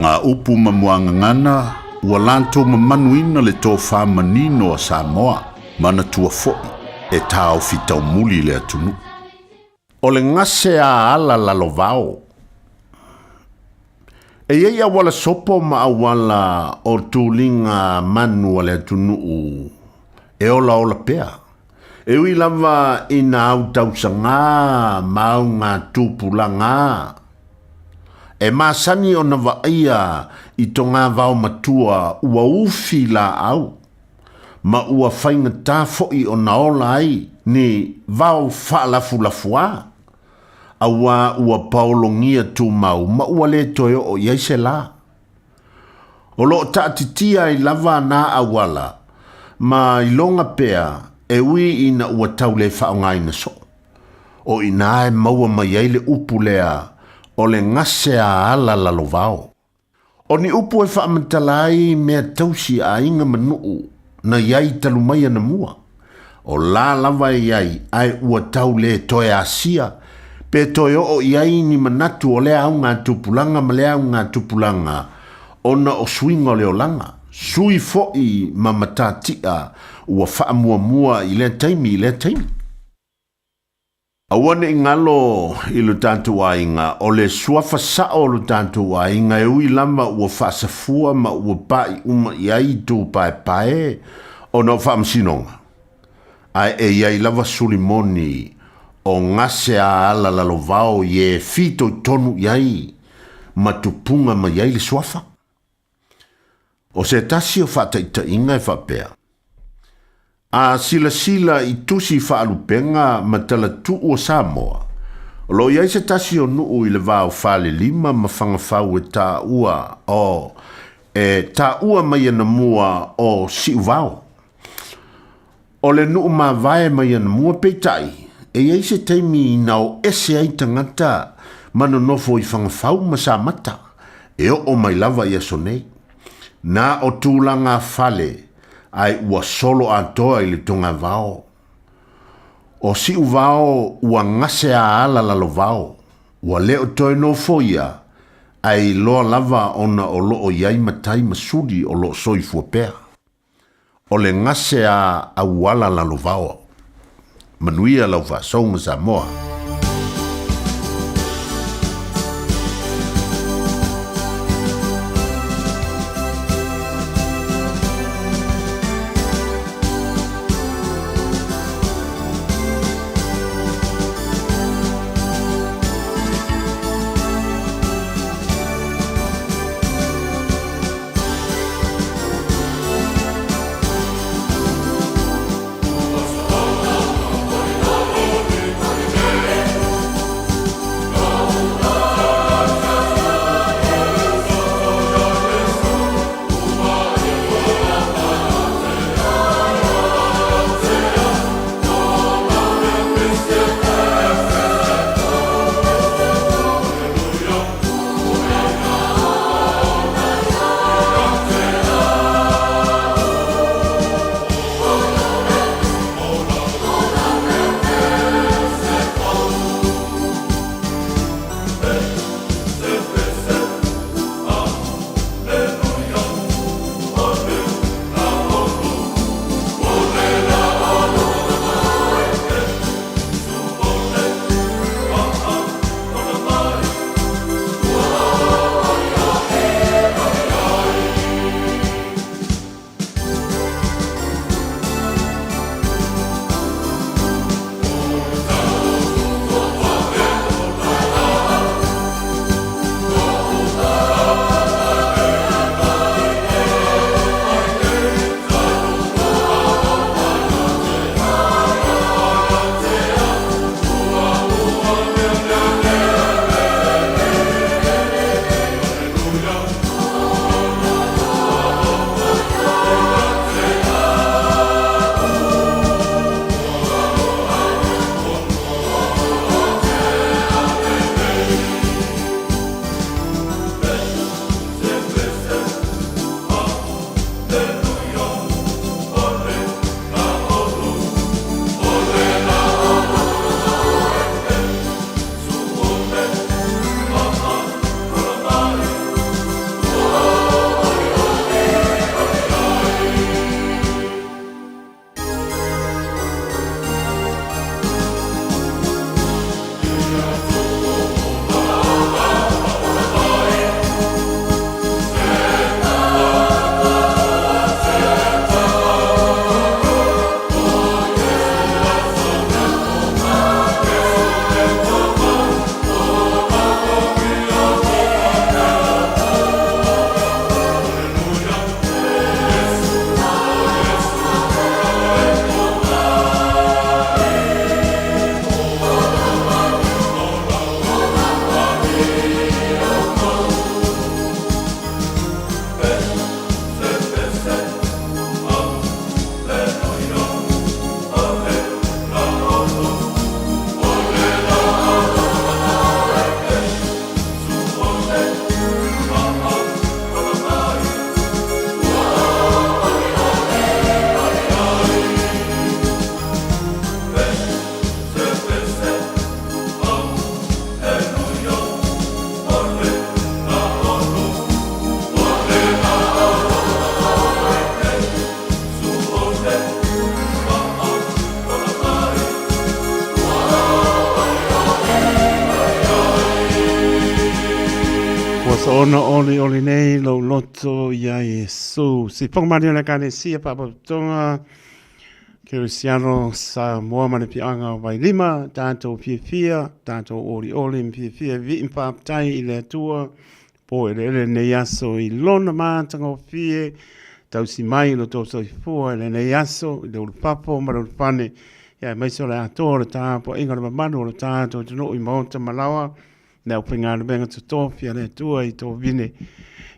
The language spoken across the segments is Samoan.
Ngā upu ma muagagana ua latou mamanuina le tofa manino a Samoa, manatua foi e taofi taumuli le atunuu. O le gase a ala lalovao. E i ai auala sopo ma auala o tuliga manu a le atunuu e olaola pea. E ui lava ina autausagā ma augatupulagā, e masani ona vaaia i togavao matua ua ufi laau ma ua faigatā foi ona ola ai ni vao faalafulafuā, auā ua paologia tumau ma ua lē toe oo i ai se lā. O loo taatitia ai lava na auala ma iloga pea e ui ina ua tau le faaaogaina soo. O i ina e maua mai ai le upu lea o le gase a ala lalovao. O ni upu e faamatala ai mea tausi a aiga ma nuu na i ai talu mai anamua. O lā lava e i ai ae ua tau lē toe asia pe toe oo i ai ni manatu o lea augatupulaga ma lea augatupulaga ona o suiga o le olaga, sui foi ma matatia ua faamuamua i lea taimi i lea taimi. Aua ne i galo i lo tatou aiga, o le suafa sao o lo tatou aiga e ui lava ua faasafua ma ua pa'i uma i ai itu paepae ona o faamasinoga, ae e i ai lava suli moni o gase a ala lalovao i e fitoitonu i ai ma tupuga mai ai le suafa. O se tasi o faataitaiga e faapea, A silasila i tusi faalupega ma talatuu o Samoa, o loo i ai se tasi o nuu i le va o Falelima ma Fagafau e taua o e taua mai anamua o Siuvao. O le nuu mavae mai anamua peitai, e i ai se taimi ina o ese ai tagata ma nonofo i Fagafau ma Samata, e oo mai lava i aso nei. Na o tulaga fale ae ua solo atoa i le togavao. O Siuvao ua gase a ala lalovao, ua le o toe nofoia, ae iloa lava ona o loo i ai matai ma suli o loo soifua pea. O le gase a auala lalovao. Manuia lau faasouga Samoa. Ona olioli nei lou loto i a Iesu. Sifoga malie o le Ekalesia Faapotopotoga Kerisiano Samoa ma le Piaga o Vailima, tatou fiafia, tatou olioli ma fiafia e vivii ma faafetai i le Atua po eleele lenei aso i lona matagofie tausi mai i lo tou soifua i lenei aso i le ulufafo ma le ulufane ia aemaise o le atoa o le tapuaiga o le mamalu o le tatou atunuu i maota ma laoa le aufaigaluega totofi a le Atua i tovine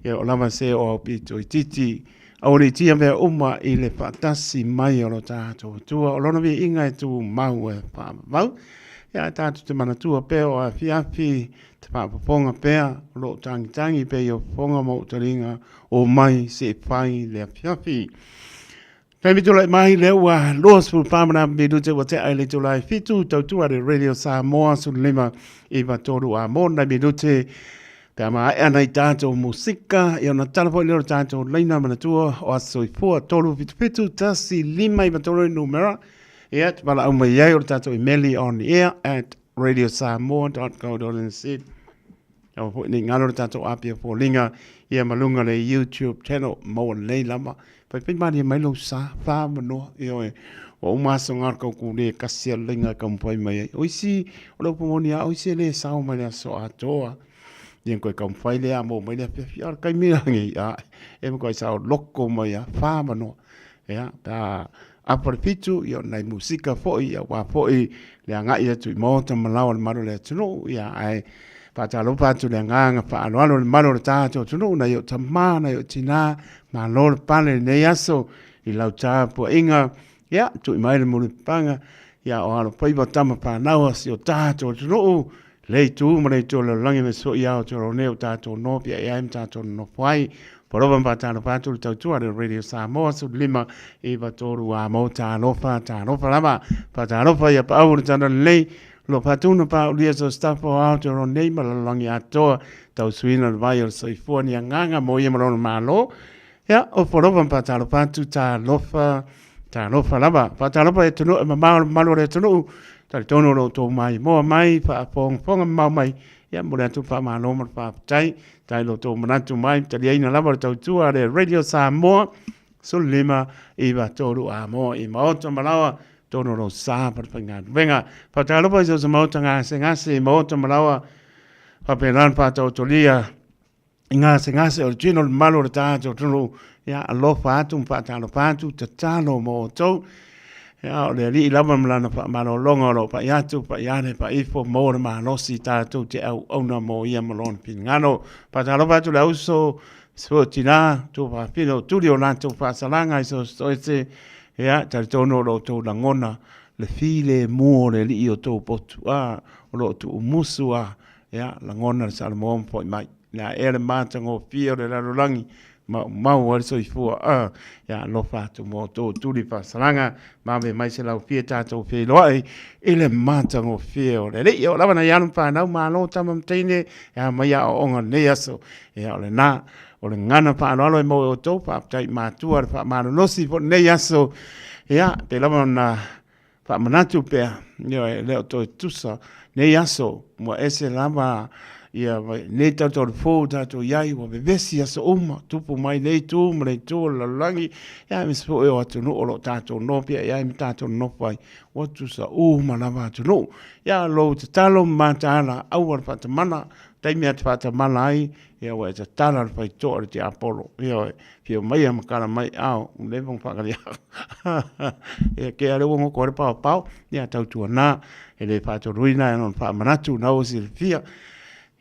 ia o lava se o au pito itiiti aua ne i tia mea uma i le faatasi mai o lo tatou Atua o lona viiga e tumau e faavavau ia ae tatou te manatua pea o afiafi te faafofoga pea o lo o tagitagi pea i ou fofoga ma ou taliga o mai se i fai le afiafi. Taimi tulai mai lea ua 24 ma nai minute ua tea i le itula e 7 tautua le Radio Samoa 15 i 3 a mo nai minute pe a maea nai tātou musika i ona tala foi lea o le tātou laina manatua o aso soifua 377 1 5 9 3 numera ia te valaau mai ai o le tātou imeli on air at radiosamoa.co.nz Aua foi nei ngalo le tātou apia foliga ia ma luga le YouTube channel maua lelei lava. Faifai malie mai lou sa, whāmanoa, ioe. Ua uma aso ngā kau kū le kasi a lenga ka mawhai mai ai. O isi, o le upu moni a, o isi e le sao mai le aso atoa. Ia koe ka mawhai le a mō mai le afiafi, a kai mea ngi, a, e mkoai sao loko mai a, whāmanoa. Ia, tā, apa le fitu, ia o nai musika foi, ia wā foi, le agai atu i maota ma laoa le malu o le atunuu, ia ae faatalofa atu le agaga faaaloalo i le malu o le tatou atunuu, nai ou tama, nai ou tina, malo le pale i lenei aso i lau tapuaiga, ia tui mai le mulipapaga, ia o alofaiva tama fanau a si o tatou atunuu, le itu ma le itu o le lalolagi aemaise foi Aotearoa nei o tatou nopiai ai ma tatou nonofo ai. Polofa ma faatalofa atu le tautua le Radio Samoa 15 9 3 a mo talofa talofa lava. Faatalofa ia paau o le tala lelei lo faatuna paaulia so staff o Aotearoa nei ma lalolagi atoa tausuina le vai o le soifua ni agaga mo ia ma lona Malo. Ia, o polofa ma faatalofa atu talofa Talofa lava, faatalofa i atunuu e mamao le mamalu o le atunuu, talitonu o lo outou maimoa mai, faafogafoga mamao mai, ia momoli atu le faamalo ma le faafetai, faafetai i lo outou manatu mai, taliaina lava le tautua a le Radio Samoa, 15 9 3 a moa i maota ma laoa, tonu o lou sa ma le faigaluega. Faatalofa i so o se maota gasegase i maota ma laoa, faapena le faataotolia i gasegase o le tino o le mamalu o le tatou atunuu, ia alofa atu ma faatalofa atu, tatalo mo outou. Ia, o le Alii lava ma lana faamalologa o lo o pai atu, pai ane, pai ifo, maua le malosi tatou te auauna mo ia ma lona finagalo. Faatalofa atu le auso, se tina, tuafafine o tuli o latou faasalaga i so o se toese, ia, talitonu o lo outou lagona le filemu o le Alii o outou potu, a, o lo o tuumusu a, Ia, lagona le Samoa ma foi mai. Le a ea le matagofie o le lalolagi, maumau ai le soifua. A, ia alofa atu mo outou tuli faasalaga, vave mai se laufie tatou feiloai i le matagofie o le Alii. Ia, ua lava nai alo ma fanau, malo tama ma teine, e a mai aoaoga lenei aso. Ia, o lena, o le gagana faaaloalo e maua e outou, faafetai i matua le faamalolosi foi lenei aso. Ia, pei lava ona Faamanatu pea, ioe, e le o toe tusa nei aso, ua ese lava ia nei tatou fou tatou i ai, ua vevesi aso uma, tupu mai nei itu ma le itu o le lalolagi, ia aemaise foi o atunuu o lo o tatou nopiai ai ma tatou nonofo ai, ua tusa uma lava atunuu. Ia lou tatalo ma mataala, aua le faatamala, taimi lava e te faatamala ai, ia ua e tatala le faitotoa i le tiapolo, ioe, Fio mai a makala mai ao, ua leva ona faakalia. Ia ke ale ua ngoko ale pao pao, ia tautua na, e le faatoluina e lona faamanatu, na ua silafia.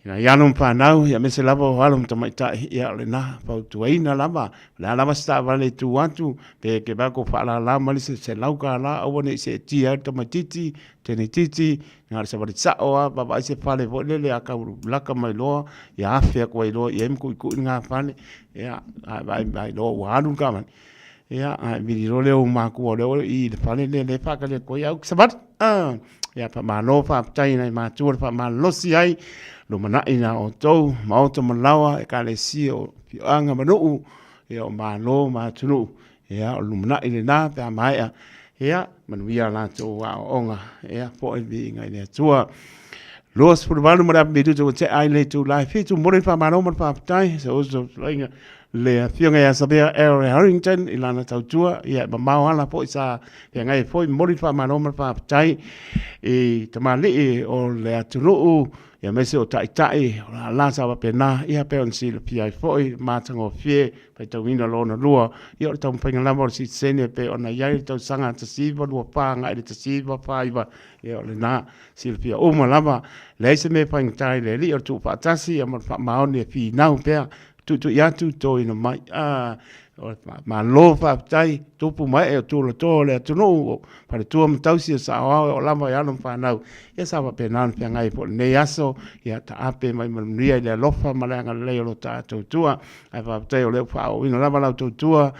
Ina ia alo ma fanau, ia aemaise lava o alo ma tamaitai, ia o lena, fautuaina lava, o le a lava se taavale e tu atu, pe ke vae ko faalala mai le $100, aua ne i seetia ai le tamaititi, teneititi, Na o le savali sao lava, vaavaai se fale foi lele a tau laka mai loa, ia afe atu ai loa i ai ma tuitui lena fale, ia, ae vaai mai loa ua alu le taavale. Ia, ae vili loa lea o ou matua lea ua i le fale lea lea e faatali atu ai au ou te savali. Ia, faamalo faafetai i nai matua le faamalolosi ai, lumanai na outou, maota ma laoa, ekalesia o afioaga ma nuu, ia o Malo ma atunuu, Ia, o le lumanai lena pe a maea, ia, manuia a latou aoaoga, ia, foi le viiga i le Atua. 28 ma le afa minute ua tea ai le itula e 7. Momoli le faamalo ma le faafetai sa uso fesoasoaiga le afioga ia Savea L. Harrington i lana tautua, ia e mamao ala foi sa feagai ai foi. Momoli le faamalo ma le faafetai i tamalii o le atunuu, ia aemaise o taitai o lala sa faapena, ia pei ona silafia ai foi le matagofie faitauina lona lua, ia o le taumafaiga lava o le sitiseni e pei ona i ai le tausaga 1924 agai i le 1949, ia o lena silafia uma lava, leai se mea e faigata i le Alii o le tuufaatasi ia ma le faamaoni e finau pea, tuitui atu, toina mai. Ah, malo faafetai, tupu ma ee o tulatoa o le atunuu, o faletua ma tausi o saoao e oo lava i alo ma fanau. Ia sa faapena ona feagai ai foi lenei aso, ia taape mai ma le manuia i le alofa ma le agalelei o lo tatou Atua. Ae faafetai o lea ua faaooina lava lau tautua,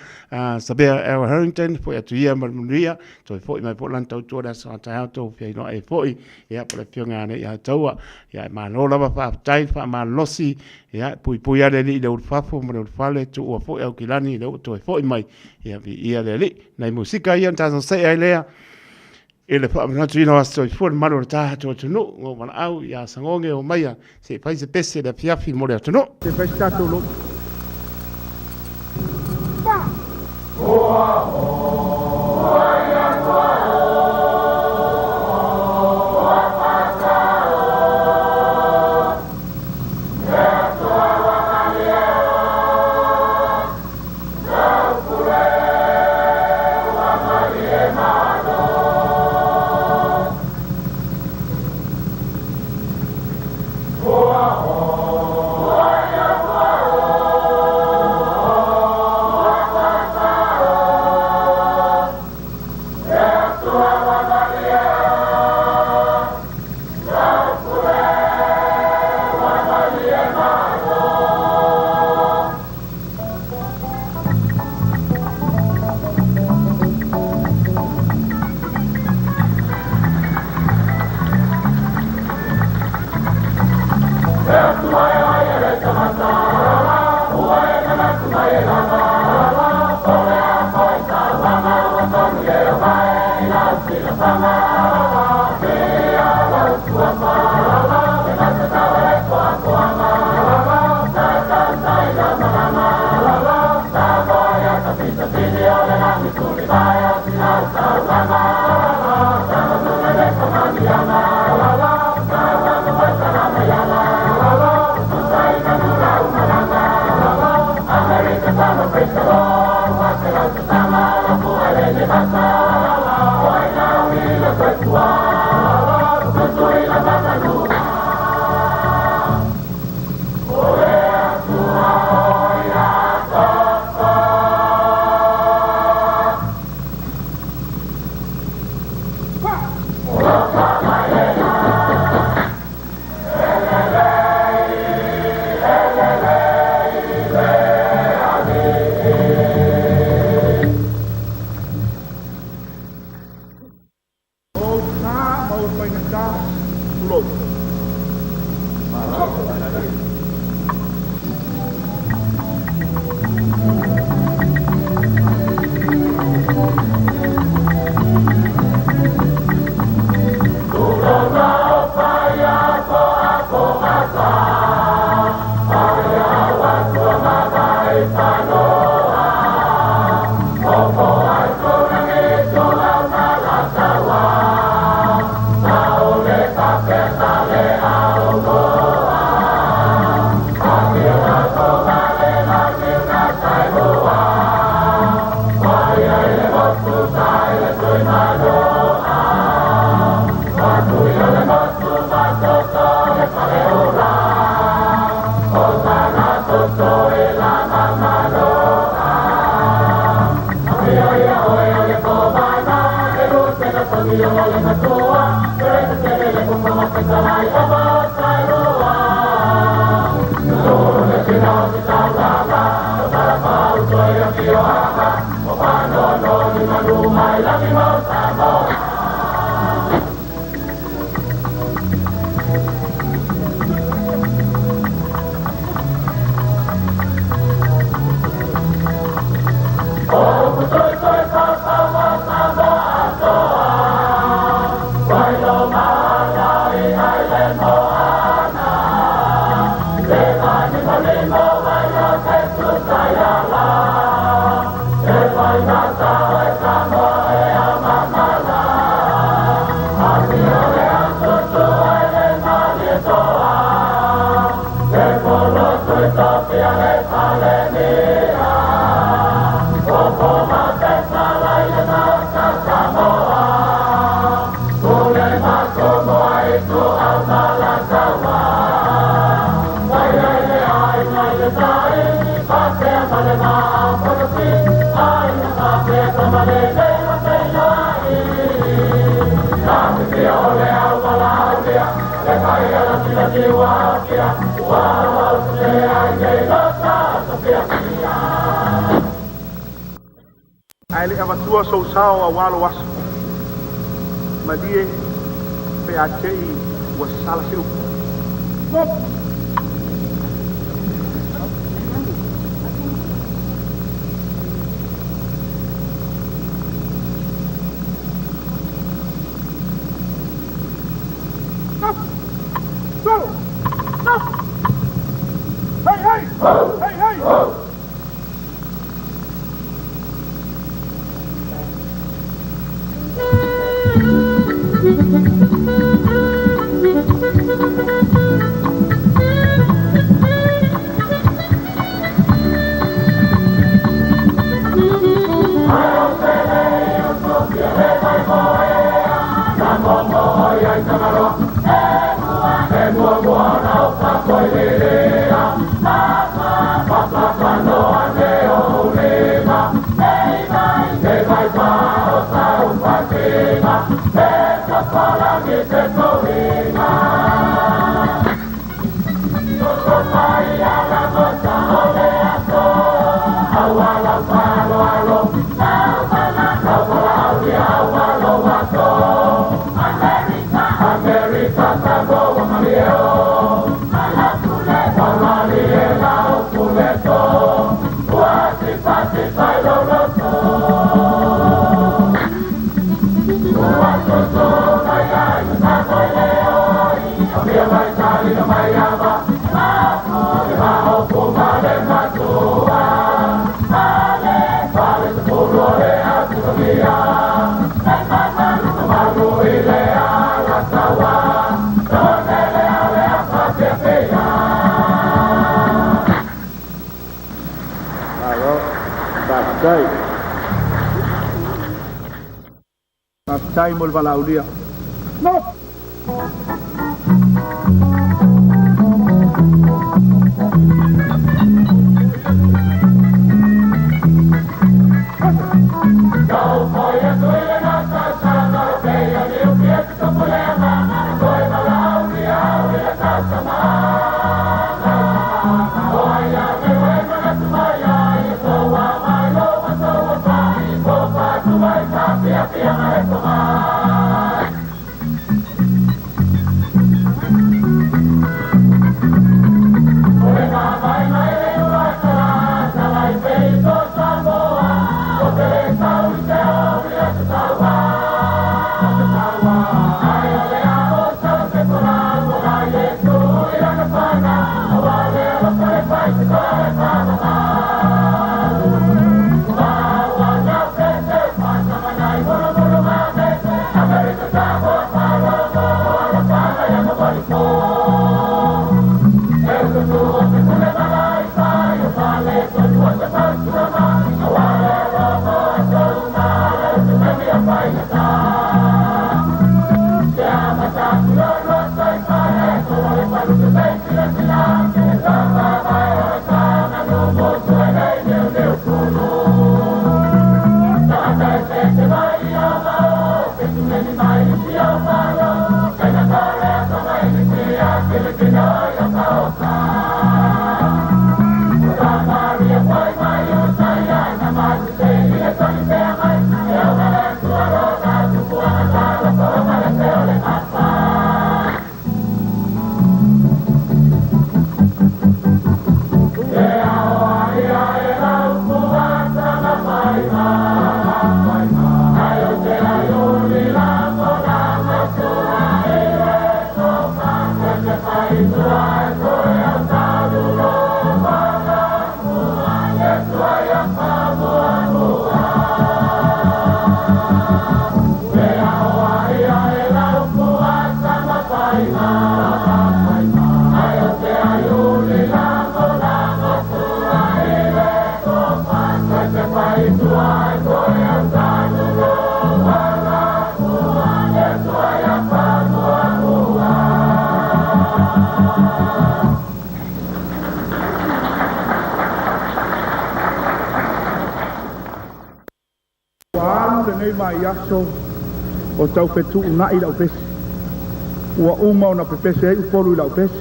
Sabea L. Harrington, foi atu ia ma le manuia, toe foi mai foi lana tautua i le aso a taeao tou feiloai ai foi, ia po o le afioga ia Alii Ataua. Ia malo lava faafetai, faamalolosi, ia puipui lava le Alii i le ulufafo ma le ulufale, tuua foi Aukilani lea ua toe foi mai, ia viia le Alii. Nai musika ia ona tatou see ai lea i le faamanatuina o aso soifua i le mamalu o le tatou atunuu, na ou valaau ia Sagoge omaia se i fai se pese i le afiafi mo le atunuu. Se i fai se tatou lotu. Ou sa ma ou faigata, tulou. Ae le i avatua sou sao aua lou aso, malie pe a te i ua sala se upu. Faafetai. Faafetai mo le valaaulia. lenei vaiaso o tau fetuunai lau pese. Ua uma ona pepese ai Upolu i lau pese,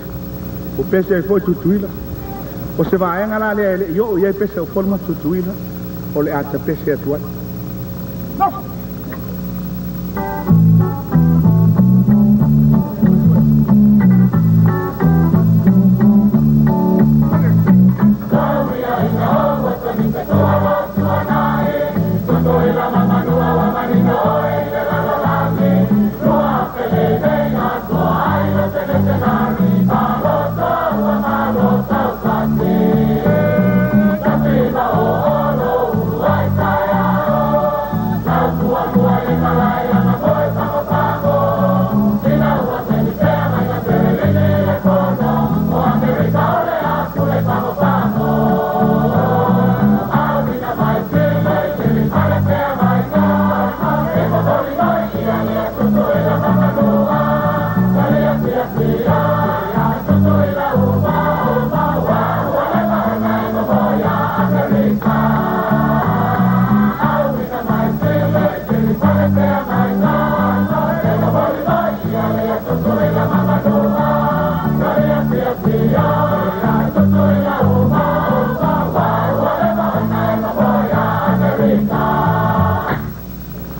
ua pese ai foi Tutuila. O se vaega la lea e le i oo i ai pese a Upolu ma Tutuila, o le a tapese atu ai. Nofo!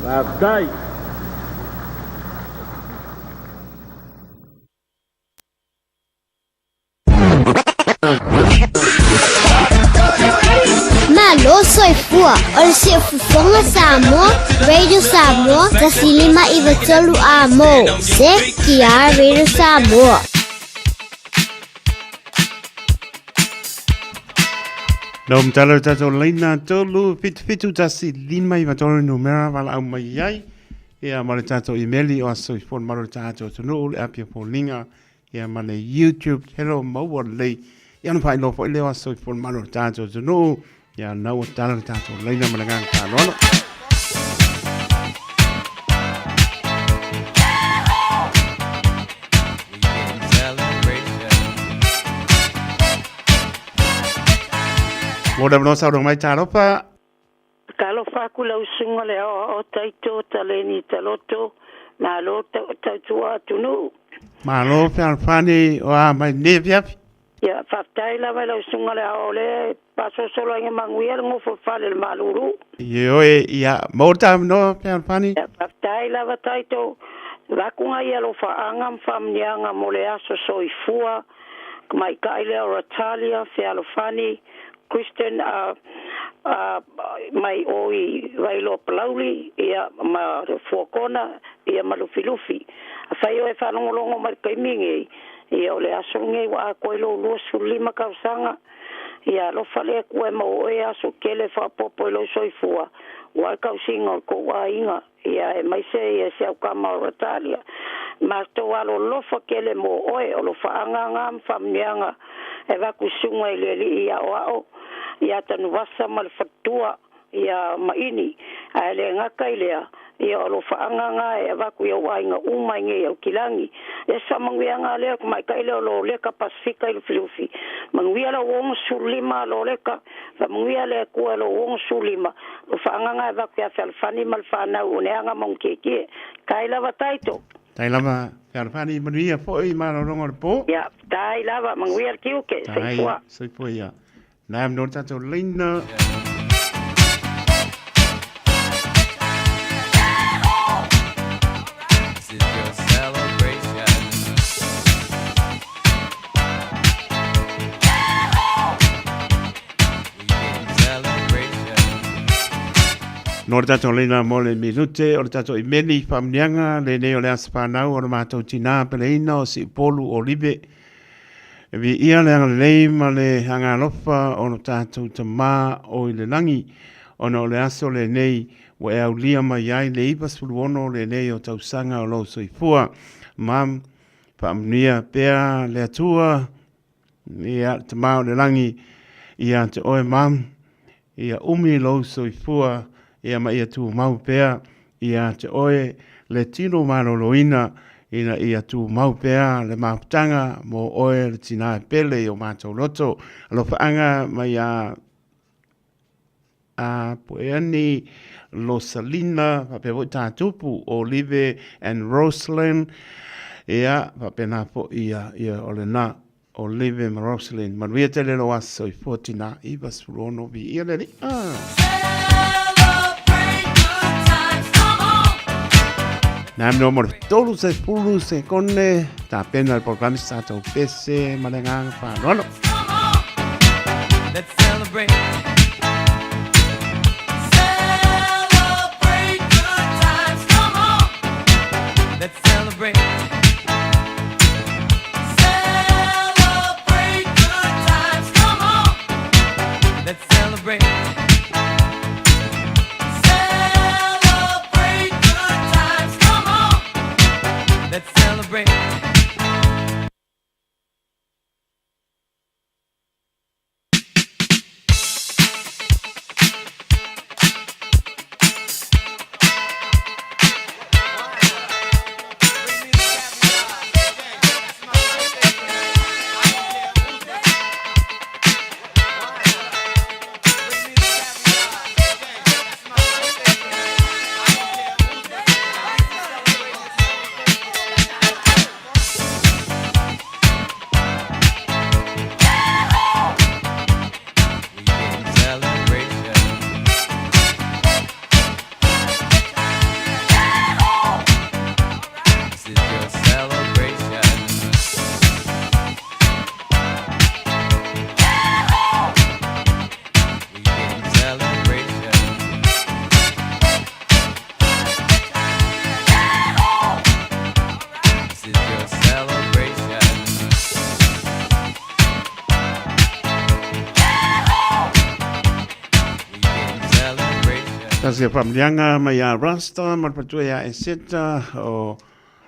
Faafetai. Malo soifua o le Siufofoga Samoa, Radio Samoa, 105 93 Amo, ZTR Radio Samoa. No matala o tātou leina tolu fitu fitu tasi lima iwa tolu numera wala au mai ai. Ia ma le tātou imeli o aso i fona malo le tātou atunuu le Apia Foliga ia ma le YouTube channel maua lelei ia ona faailoa foi lea o aso i fona malo le tātou atunuu ia na ua tala le tātou laina ma le agaga faaaloalo. Mo le avanoa saunoa mai talofa. Talofa aku lau susuga le aoao Taito Taleni Taloto malo tautua atunuu. Malo fealofani o a mai lenei afiafi. Ia faafetai lava i lau susuga le aoao lea e faasolosolo ai manuia le gofo fale le malulu. Ioe ia maua le taavanoa fealofani. Ia faafetai lava Taito vakuga ia alofaaga ma faamuniaga mo le aso soifua tamaitai lea o Ratalia fealofani Christian a a mai o i Vailoa Palauli ia ma Fuakona ia ma Lufilufi. Afai oe e faalogologo mai i le taimi lenei, ia o le aso lenei ua atoa i lou 25 tausaga, ia alofa le Atua e maua oe aso tele faaopoopo i lou soifua, ua le tausiga o le tou aiga. Ia aemaise ia si au tama o Ratalia. Matou alolofa tele mo oe, o lo faaagaga ma faamanuiaga e avatu i susuga i le Alii Aoao ia Tanuvasa ma le faletua ia Maini. Ae le gata i lea, ia o lo faaagaga e avatu i ou aiga uma i nei Aukilagi. Ia se faamanuiaga lea o tamaitai lea o lo leka Pasefika i Lufilufi. Manuia lau 65 Loleka. Faamanuia le Atua i lou 65, o faaagaga e avatu ia Fealofani ma le fanau o Neaga ma Onokiekie. Tai lava Taito. Tai lava Fealofani, manuia foi malologa o le po. Ia, tai lava, manuia le tiute, soifua. Tai, soifua ia. Nai am no tatou leina. Nō le tātou leina mo le minute o le tātou imeli whaamnianga le nei o le asa whanau o le mātou tinā peleina o Siupolu o Libe. E vi ia le angalelei ma le angalofa o lo tātou tamā o i le langi ona o le aso le nei ua e aulia mai ai le 96 le nei o tausaga o lou soifua. Mam, faamanuia pea le Atua Ia le Tama o le Lagi, ia te oe mam, ia umi lou soifua, ia ma ia tumau pea, ia te oe le tino maloloina, ina ia tumau pea le mafutaga mo oe le tina e pele i o matou loto. Alofaaga mai a. Pueani, Rosalina, faapea foi Tatupu, Olive and Roslyn, ia, faapena foi ia, ia o lena, Olive ma Roslyn. Manuia tele lou aso soifua tina, 96 viia le Alii. Nā mea mo le 30 sekone, tapena le polokalame sa tatou pese ma le agaga faaaloalo. Let's celebrate. Celebrate good times. Come on. Let's celebrate. Celebrate good times. Come on. Let's celebrate. Celebrate good times. Come on. Let's celebrate. We can celebration. This is your celebration. We can celebration. This is your celebration. We can celebration. Tasi e whamlianga mai a Rasta, ma le patua ia Eseta o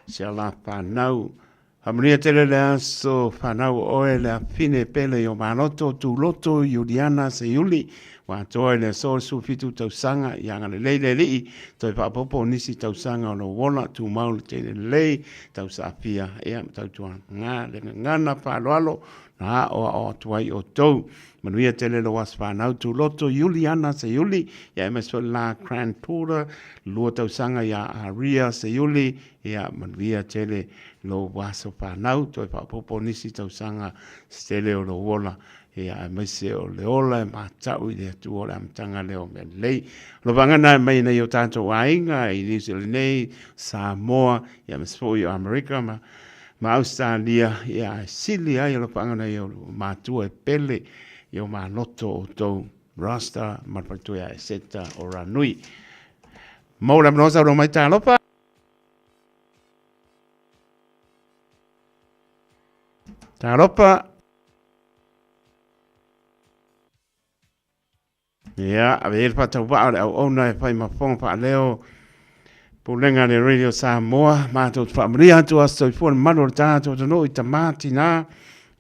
si a la whanau. Whamanuia tele le aso whanau o oe le afine pele i o maloto, tūloto, Iuliana, Seiuli, ua atoa i le aso o le 17 tausaga i agalelei le Alii, toe faaopoopo o nisi tausaga o lou ola, tumau le teine lelei, tausaafia, ia ma tautuaga le gagana faaaloalo na aoao atu ai outou. Manuia tele lou aso fanau Tuloto Iuliana Seiuli, ia aemaise foi le la Cran Porter, 2 tausaga ia Aria Seiuli, ia manuia tele lou aso fanau, toe faaopoopo nisi tausaga se tele o lou ola, ia aemaise o le ola e matau i le Atua o le amataga lea o mea lelei. O le vaega lena e mai nei o tatou aiga i Niu Sila nei, Samoa, ia aemaise foi o Amerika ma ma Ausetalia, ia ae sili ai alofaaga nai o matua e pele i o maloto outou Rasta ma le faletua ia Eseta o Ranui. Mau le avanoa saunoa mai talofa. Talofa. Ia, ave i ai le faatauvaa o le auauna e fai ma fofoga faaleo Pulega a le Radio Samoa, matou te faamanuia atu aso soifua le mamalu o le tatou atunuu i tama, tina,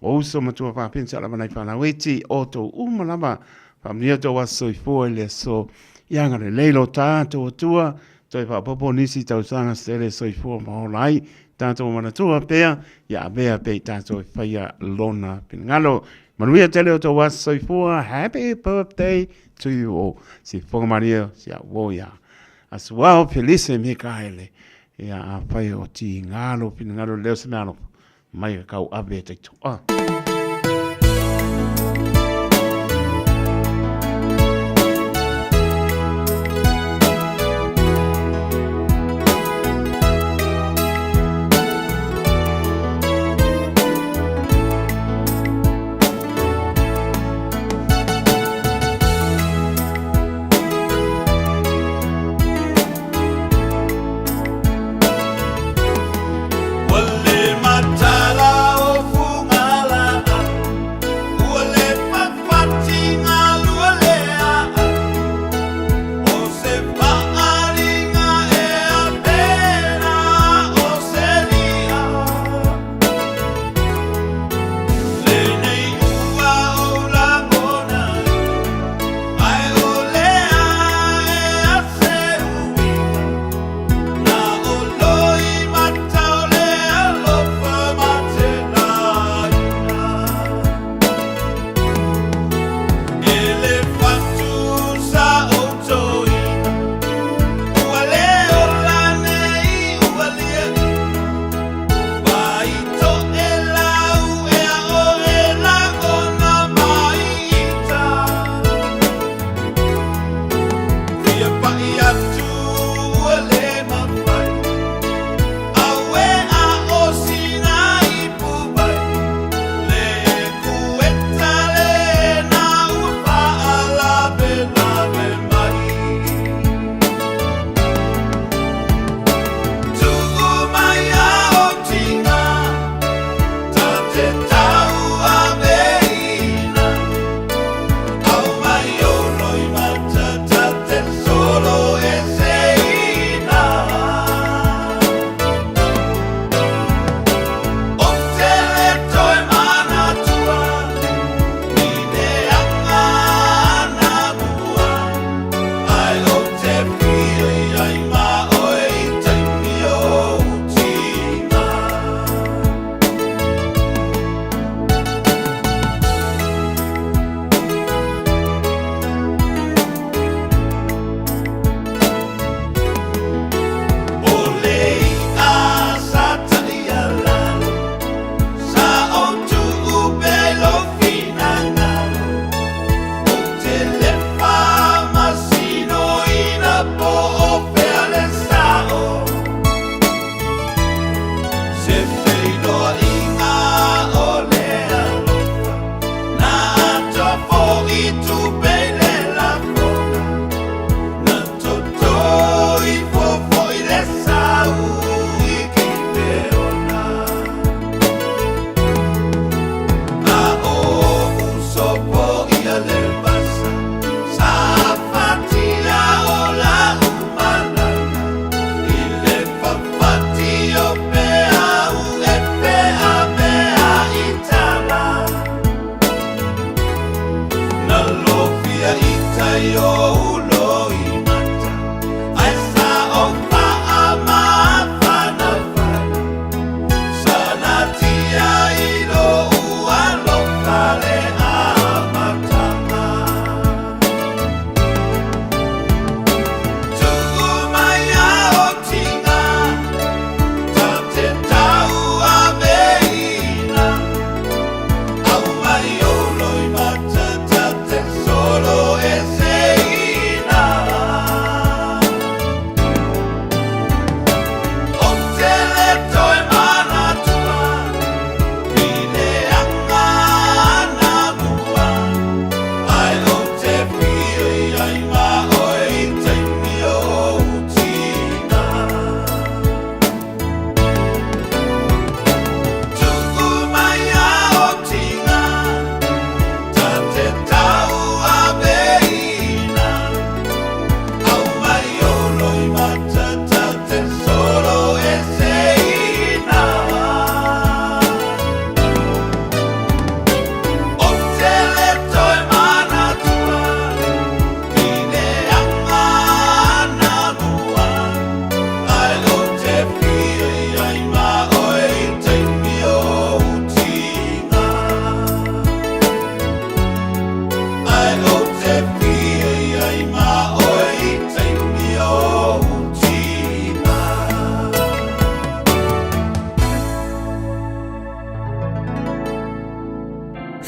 o uso ma tuafafine sa lava nai fanau iti, o tou uma lava, faamanuia tou aso soifua i le aso ia agalelei lo tatou Atua, toe faaopoopo nisi tausaga se tele soifua ma ola ai, tatou manatua pea, ia avea pea i tatou e faia lona finagalo. Manuia tele o tou aso soifua, happy birthday to you all. Si fofoga malie, si au o ia. Asuao Felice Mikaele, ia afai o tiga lou finagalo leo se mea alofa, mai ka kau ave e taitoa. Ua le matala o Fugalaa.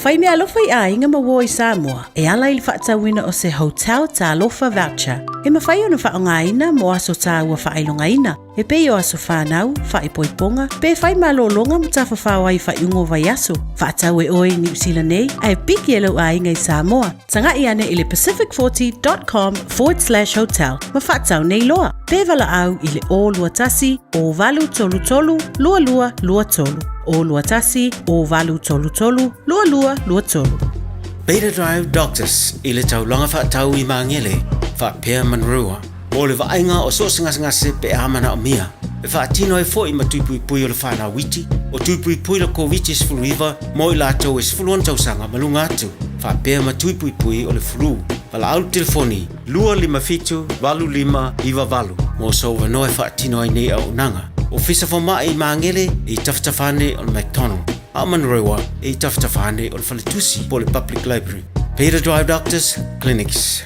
Fai meaalofa i aiga ma uo i Samoa e ala i le faatauina o se Hotel Talofa Voucher e mafai ona faaaogaina mo aso taua faailogaina e pei o aso fanau, faaipoipoga, pe fai malologa ma tafafao ai i faaiuga o vaiaso. Faatau e oe i Niu Sila nei ae piki e lou aiga i Samoa. Taga'i ane i le pacific40.com forward slash hotel ma faatau nei loa. Pe valaau i le 021 0833 2223. 021 0833 2223. Beta Drive Doctors i le taulaga faatau i Magele, faapea Manurewa, mo le vaaiga o so o se gasegase pe a manaomia. E faatino ai foi ma tui puipui o le whanau iti, o tui puipui la Koviti-19 mo i latou e 16 tausaga ma luga atu, faapea ma tui puipui o le flu. Valaau le telefoni 257 8598 mo sou avanoa e faatino ai nei auaunaga. Ofisa Fomai i Magele e i tafatafa ane o le McDonald, a o Manurewa e i tafatafa ane o le Faletusi po o le Public Library. Peter Drive Doctors Clinics.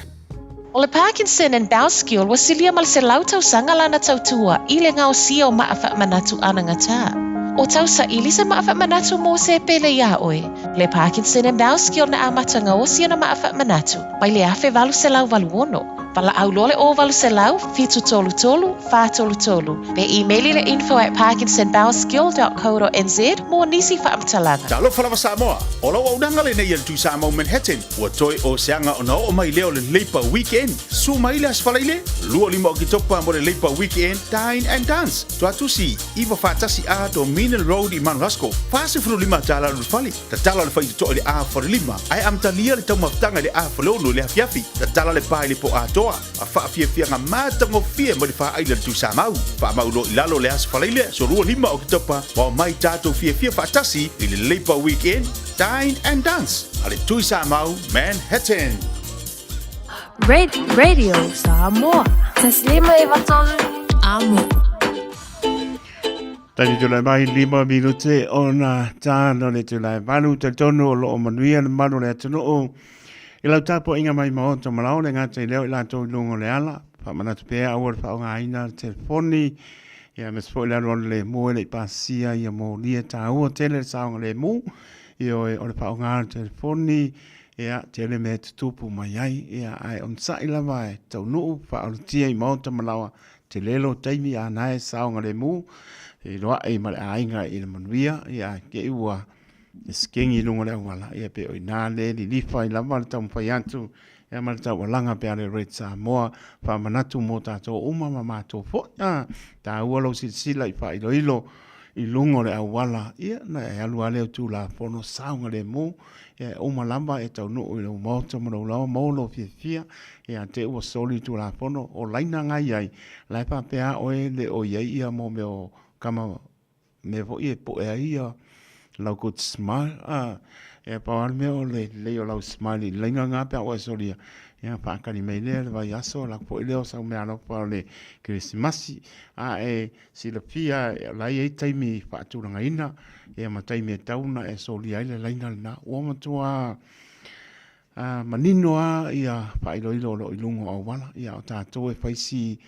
O le Parkinson and Bowskill ua silia ma le 100 tausaga lana tautua i le gaosia o maa faamanatu anagatā. O tausaili se maa faamanatu mo se pele iā oe. Le Parkinson and Bowskill na amata gaosi ona maa faamanatu mai le 1886. Valaau loa le 0800 733 433 pe imeli le info at parkinsonbowskill.co.nz mo nisi faamatalaga. Talofa lava Samoa! O lau auaunaga lenei a le Tuisamoa Manhattan Ua toe o se aga ona oo mai lea o le Labour Weekend. Susu mai le Aso Faraile, 25 Oketopa mo le Labour Weekend Dine and Dance. Tuatusi, 941A Dominion Road i Mount Roskill. 45 tala o le fale. Tatala le faitotoa i le a falelima, ae amatalia le taumafataga i le a faleono i le afiafi. Tatala le pa i le po atoa. A faafiafiaga matagofie mai le faaila le Tuisamau. Faamau loa i lalo le Aso Faraile, aso 25 Oketopa, ma omai tatou fiafia faatasi i le Labour Weekend Dine and Dance a le Tuisamau Manhattan. Radio Samoa. Taslima e vatolu amo. Taimi tulai mai lima minute ona tāna le tulai valu talitonu o loo manuia le malu le atunuu i lau tapuaiga mai maota ma lao le gata i leo i latou i luga o le ala faamanatu pea aua le faaaogaina le telefoni ia aemaise foi le alualu lemu e le i pasia ia molia taua tele le saogalemu ioe o le faaaoga o le telefoni ia tele mea e tutupu mai ai ia ae onosai lava e taunuu faaolotia i maota ma laoa tele lo taimi a na e saogalemu feiloai ma le aiga i le manuia ia te i ua skengi i luga o le auala ia pe o i ina le lilifa ai lava le taumafai atu ia ma le taualaga pe a le Red Samoa faamanatu mo tatou uma ma matou foi a taua lou silasila i faailoilo i luga o le auala ia na e alu lava lea o Tulafono saogalemu ia e uma lava e taunuu i lou maota ma lou laoa maua lou fiafia ia te ua soli Tulafono o laina nga i ai la e faapea a oe le o i ai ia mo mea o kama mea foi e poe ai ia lau good smile a e pau lava le mea o le lelei o lau smile i laina na pe a ua e solia. Ia, faatali mai lea le vaiaso, alu atu foi lea o sau meaalofa o le Kerisimasi. A e silafia o la e i ai taimi faatulagaina, ia ma taimi e tatau ona e solia ai le laina lena. Ua matua manino lava ia faailoilo o lo o i luga o auala, ia o tatou e fai si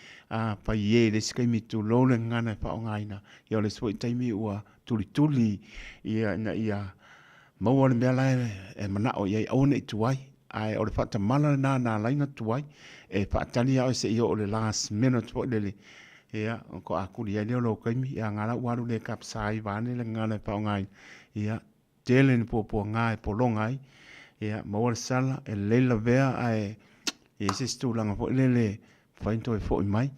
paie i le isi taimi tulou le gagana e faaaogaina, ia o le isi foi taimi ua tulituli ia ina ia maua le mea la e manao i ai aua ne i tuai. Ae o le faatamala lena na ala ai ona tuai, e faatali lava oe seia oo i le last minute foi lele, ia ona toa tuli ai lea o lou taimi, ia a la ua alu le tapisa ai vaeane le gagana e faaaogaina, ia tele ni puapuaga e pologa ai, ia maua le sala, e lelei le lavea ae i ai se isi tulaga foi lele e mafai ona toe foi mai.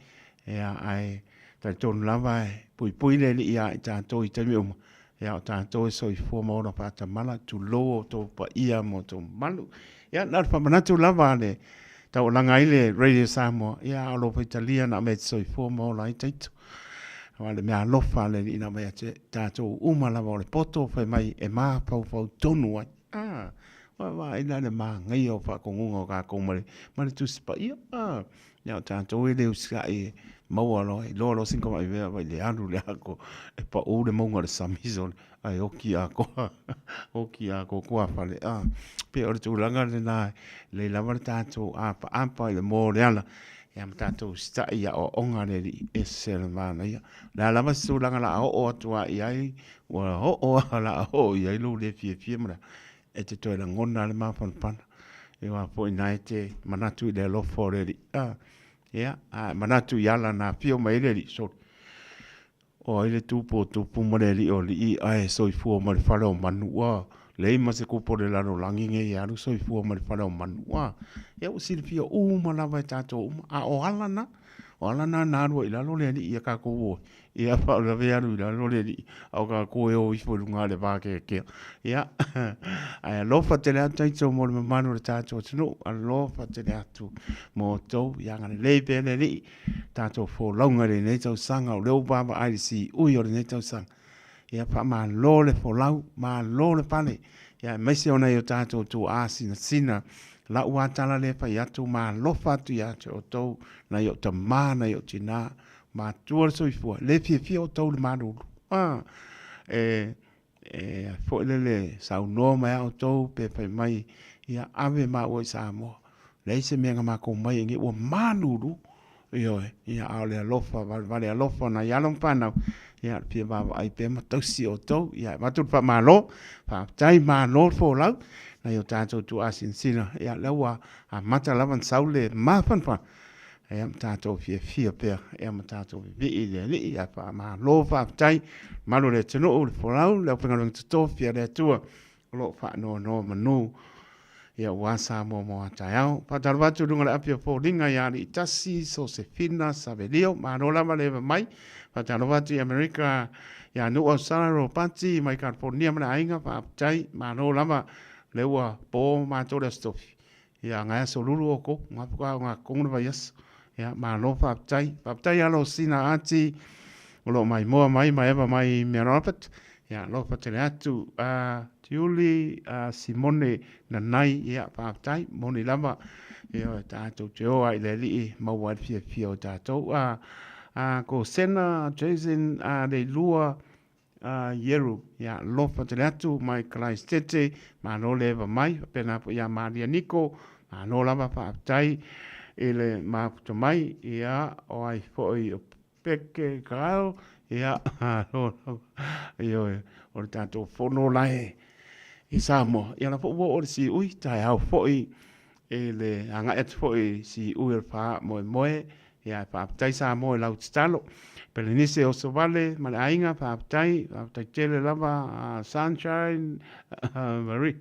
Ia, ae talitonu lava e puipui le Alii ia i tatou i taimi uma, ia o tatou e soifua ma ola faatamala, tulou outou paia ma outou mamalu. Ia, na o le faamanatu lava a le taualaga ai le Radio Samoa, ia a o lou faitalia na o mea e te soifua ma ola ai taito. Aua o le mea alofa a le Alii na aumai ia te tatou uma lava o le poto fai mai e mafaufau tonu ai. Ah, vaavaai la le manaia o faatonuga o tatou ma le, ma le Tusi Paia. Ah, ia o tatou e le usitai e maua loa, iloa loa sina tamai mea vai le alu le ako e pau le mauga o le sami sole, ae oki atoa, oki atoa tuafale. Ah, pei o le tulaga lena, e lelei lava le tatou apaapa i le moa o le ala, ia ma tatou usitai i aoaoga a le Alii, e ese le manaia. O le a lava se tulaga o le a oo atu lava i ai, Ua oo lava o le a oo i ai lou le fiafia ma le e te toe lagona lava le mafanafana. Aua foi na e te manatu i le alofa o le Alii. A, ia, a e manatu i ala na afio mai ai le Alii, sole, o ai le tupu o tupu ma le Alii o alii ae soifua ma le fale o manu, ua leai ma se kupu o le lalolagi nei e alu soifua ma le fale o manu. Ua, ia ua silafia uma lava e tatou uma, a o ala na, o ala na na alu ai i lalo le Alii ia tatou o ai. Ia faalavelave alu i lalo le alii, a o tatou e o ifo i luga o le vakeakea. Ia, ae alofa tele atu taito mo le mamalu o le tatou atunuu, alofa tele atu mo outou. Ia agalelei pea le Alii, tatou folauga i lenei tausaga, o lea ua vaavaai i le siui o lenei tausaga. Ia faamalo le folau, malo le pale, ia aemaise o nai o tatou tuaa sinasina, lau lava tala lea e fai atu, ma alofa atu ia te outou, nai ou tama, nai ou tina, Matua le soifua, le fiafia outou i le malulu. A, e, e foi lele saunoa mai a outou pe fai mai, ia ave maua i Samoa. Leai se mea na matou mai ai nei, ua malulu. Ioe, ia a o le alofa, valevale alofa o nai alo ma fanau, ia o le fia vaavaai pea ma tausi outou. Ia e avatu le faamalo, faafetai malo le folau, nai o tatou tuaasinasina, ia lea ua amata lava ona sau le mafanafana. Ia ma tatou fiafia pea, ia ma tatou vivii i le Alii, ia faamalo faafetai, malu o le atunuu, le folau, le aufaigaluega totofi a le Atua, o lo o faanonomanu, ia aua Samoa mo a taeao. Faatalofa atu i luga o le api o foliga ia Aliitasi, Sosefina, Savelio, malo lava le eva mai. Faatalofa atu i Amerika ia Nu'u Ausala, Ropati, mai California ma le aiga, faafetai, malo lava, lea ua po matou le Aso Tofi. Ia ngai aso lulu outou, nga faatoa o gatonu le vaiaso. Ia malo faafetai. Faafetai ia Losina Ati o lo o maimoa mai ma eva mai Mea Robert. Ia alofa tele atu a Tiuli a Simone Nanai ia faafetai moni lava ia tatou te o ai le Alii maua ai le fiafia o tatou a a Kosena Jason a Leilua a Ieru, ia alofa tele atu mai Karaisitete, malo le eva mai, faapena foi ia Maria Niko, malo lava faafetai i le mafuta mai, ia o ai foi o Peke Kyle, ia malo lava, ioe, o le tatou fono la e i Samoa, ia la foi ua oo i le siui, taeao foi i le agai atu foi i siui o le faamoemoe, Ia, faafetai Samoa i lau tatalo. Pelenise Osovale ma le aiga, faafetai, faafetai tele lava Sunshine, Marie,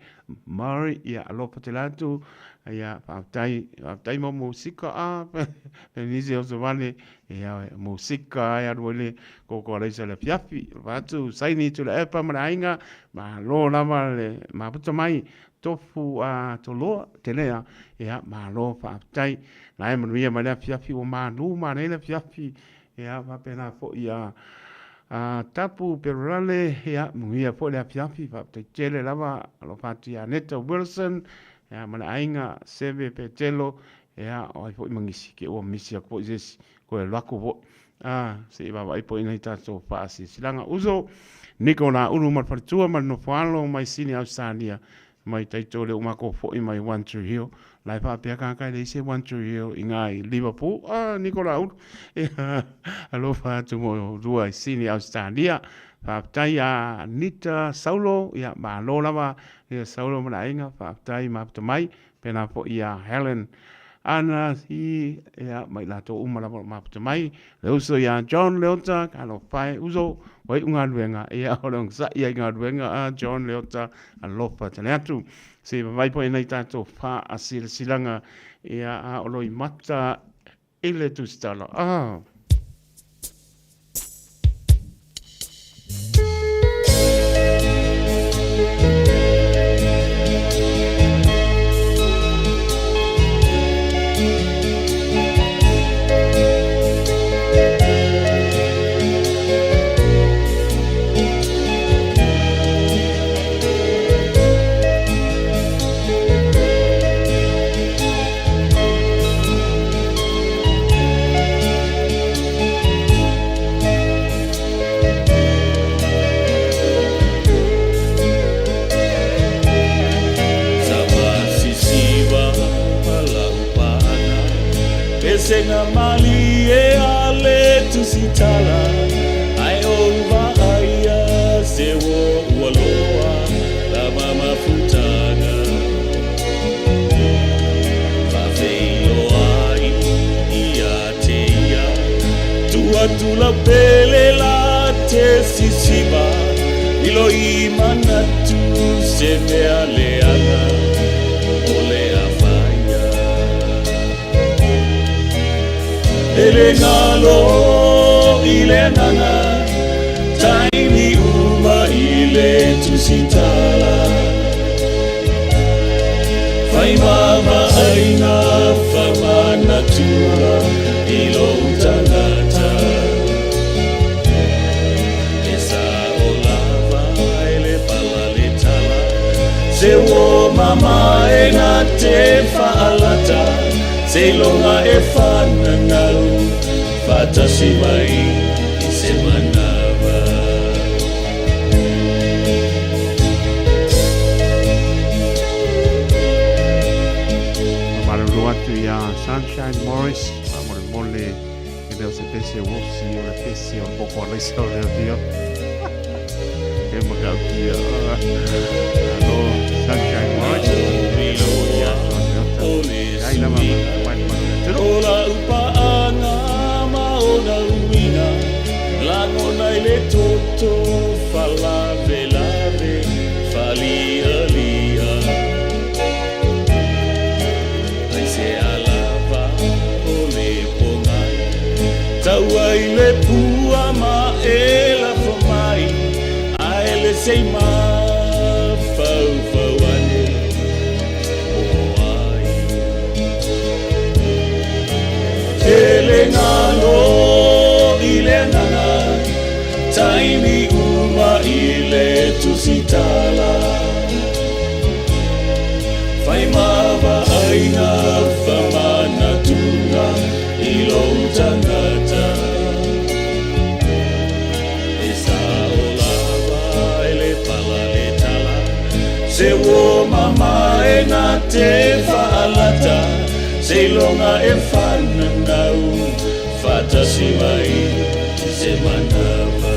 Murray, ia alofa tele atu. Ia, faafetai, faafetai mo musika a Pelenise Osovale, ia musika e alu ai le koko alaisa i le afiafi. Alofa atu Saini Tuilaepa ma le aiga, malo lava le mafuta mai. Tofu a Toloa Telea, ia malo faafetai. La e manuia mai le afiafi ua malu manaia le afiafi, ia faapena foi ia a Tapu Perolale, ia manuia foi le afiafi, faafetai tele lava. Alofa atu ia Neta Wilson, Ia, ma le aiga Seve Petelo, ia, o ai foi ma nisi, ke ua misi aku foi se isi, koe alu aku foi. A, se i vaavaai po i nai tatou faasilasilaga. Uso, Niko Laulu ma le faletua ma le nofoalo mai Sini Ausetalia, mai taito le uma ko foi mai One Tree Hill. La e faapea kaka e leai se One Tree Hill i ngā i Liverpool. A, Niko Laulu. Ia, alofa atu mo rua i Sini Ausetalia. Faafetai a Nita Saulo, ia, malo lava Ia Saulo ma le aiga, faafetai mafuta mai, pēlā foi iā Helen Ana i, ia, ma i latou uma lava o mafuta mai, le uso iā John Leota, talofa e uso, ua iu galuega, ia, o le onosai ai galuega a John Leota, alofa tele atu. Se i vavai foi nai tatou faasilasilaga, ia, a o loimata i le tusitala. Ah! Pesega malie a le tusitala Ae ou vaaia se ua ua loa la mamafutaga Faafeiloai ia te ia Tuu atu lau pele la te sisiva Lilo i manatu se mea leaga O le a faia E le galo i le agaga Taimi uma i le tusitala Fai vaavaaiga faamanatua i lou tagata E sao lava e le pala le tala Se ua mamae na te faalata Seiloga e fananau faatasi mai i se manava. Faamalulu atu iā Sunshine Morris, faamolemole e le o se pese uosi o le pese o le koko alaisa o le afio. E matautia. Alo Sunshine Morris. Ia John Leota. Ai lava ma mai le malu le tulu. O lau paaga ma ona uiga, lagona i le toto faalavelave faalialia. Aisea lava o le pogai, taua i le pua ma e lafo mai, ae le sei mafaufau ane po o ai. Tele galo i le agaga, taimi uma i le tusitala. Fai ma vaaiga famanatuga i lou tagata. E sao lava e le pala le tala, se ua mamae na te faalata, seiloga e fananau faatasi mai i se manava.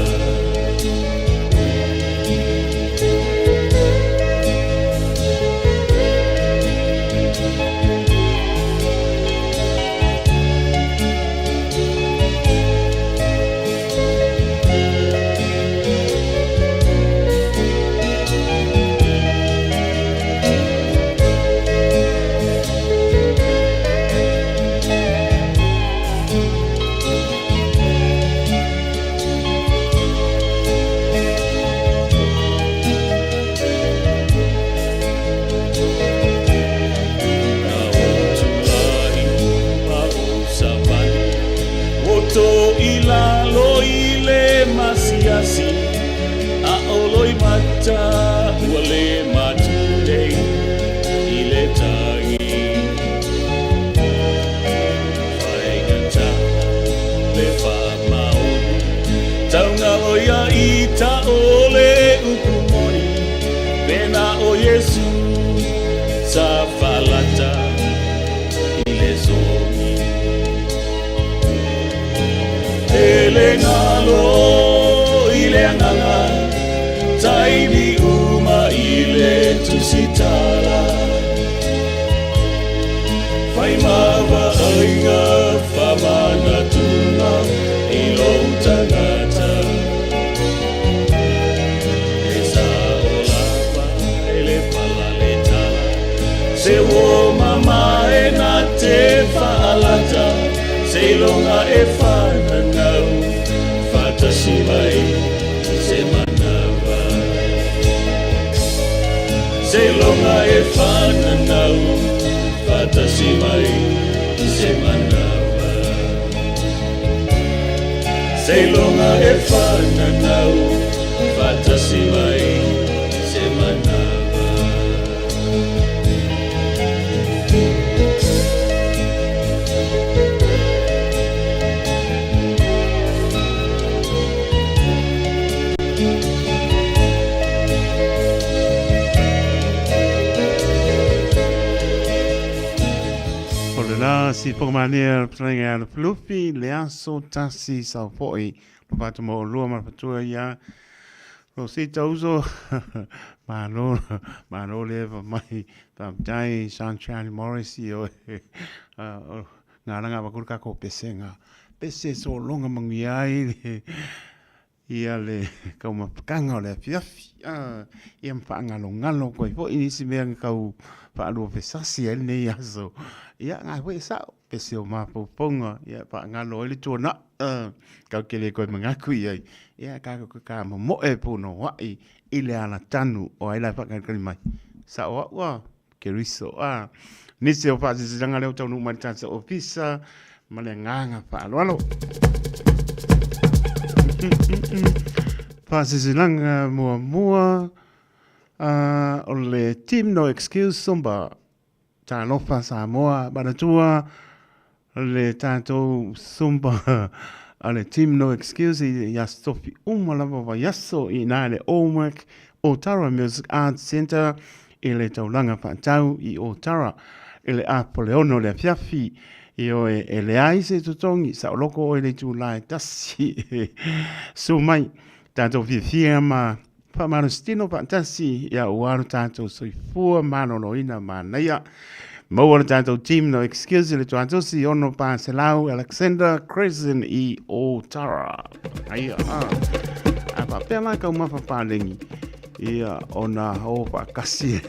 Na ou tulai ma ou savali, Oto i lalo i le masiasi, A o loimata ua le matulei i le tau. le galo i le agaga, taimi uma i le tusitala. Fai ma vaaiga faamanatuga i lou tagata. E sao lava e le pala le tala, se uo mamae na te faalata, seiloga e fananau faatasi mai i se manava. Seiloga e fananau faatasi mai i se manava. Seiloga e fananau faatasi mai i se manava. O le la si pokamania le fetalaiga ia Lufilufi, le aso tasi sau foi lo fatu mo lua ma le fatua ia Rosita uso malo malo le eva mai faafetai Sunshine Morris i oe ngā ranga wa kuru kako pesenga pese sologa manuia ai le ia le kaumafakaga o le afiafi ia ma faagalogalo atu ai foi nisi mea na tau faaluafesasi ai lenei aso. Ia na foi e sao, pese o mafaufauga ia faagalo ai le tuanai tatou te le toe manatu i ai. Ia tatou te tamomoe punouai i le alatanu o ai la e faatalitali mai. Sao au a Keriso a. Nisi o faasilasilaga lea ua taunuu mai le tatou ofisa ma le agaga faaaloalo. Faasilasilaga muamua o le Team No Excuse Zumba Talofa Samoa manatua le tatou Zumba a le Team No Excuse i aso tofi uma lava o vaiaso i ina i le Alnwick Otara Music Arts Centre i le taulaga faatau i Otara i le apo le 6 o le afiafi. Ioe, e leai se totogi, saoloko oe i le itula e tasi. Susu mai, tatou fiafia ma Faamalositino faatasi ia ua lo tatou soifua maloloina manaia. Maua le tatou team no excuse le tuatosi 6 400 Alexander Crescent i Otara. Aia, a. A faapea la taumafa paleni ia ona o faatasi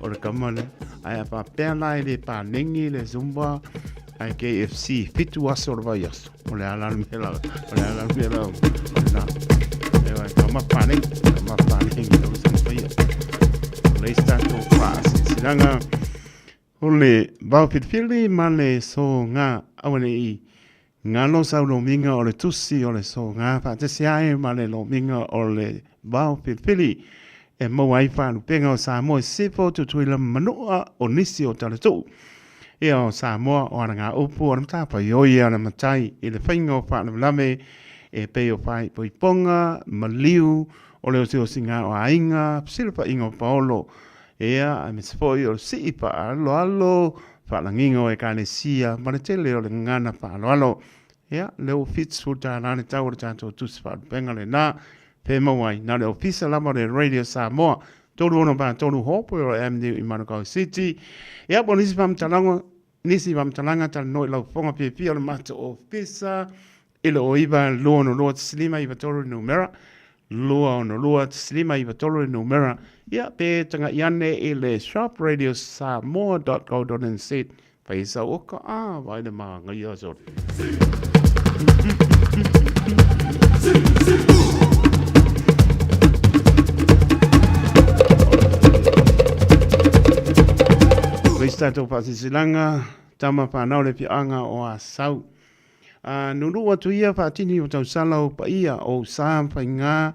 o le kama lea. Ae a faapea la e le paleni le Zumba ae KFC 7 aso o le vaiaso. O le a la le mea la, o le a la le mea la, o lena. E vai, ka mapa nei, ka mapa nei, ka usa mapaia. O le isi tatou faasilasilaga, o le vaofilifili ma le soga auane'i galo sau lomiga o le tusi o le soga faatasi ai ma le lomiga o le vaofilifili e maua ai faalupega o Samoa i sisifo, Tutuila ma Manua o nisi o Talatuu. Ia o Samoa o ana gaupu o le matafaioi a le matai i le faiga o faalavelave e pei o faaipoipoga, maliu, o le osiosiga o aiga, fesilafaiga o paolo, ia, aemaise foi o le sii faaaloalo, faalagiga o ekalesia ma le tele o le gagana faaaloalo. Ia, lea ua $70 le tau o le tatou tusi faalupega lena. Pe maua ai, na o le ofisa lava o le Radio Samoa, 3643 Hopewell Avenue i Manukau City. Ia, mo nisi faamatalaga, nisi faamatalaga talanoa i lau fofoga fiafia o le matou ofisa i le 09 262 593 le numera, 262 593 le numera. Ia, pe tagai ane i le shopradiosamoa.co.nz Fai sau oka a, vai le māngaia sore. Leisi tatou faasilasilaga, tama whanau le fiaanga o Asau. A nunu atu ia whaatini o tausala o paia o sa whainga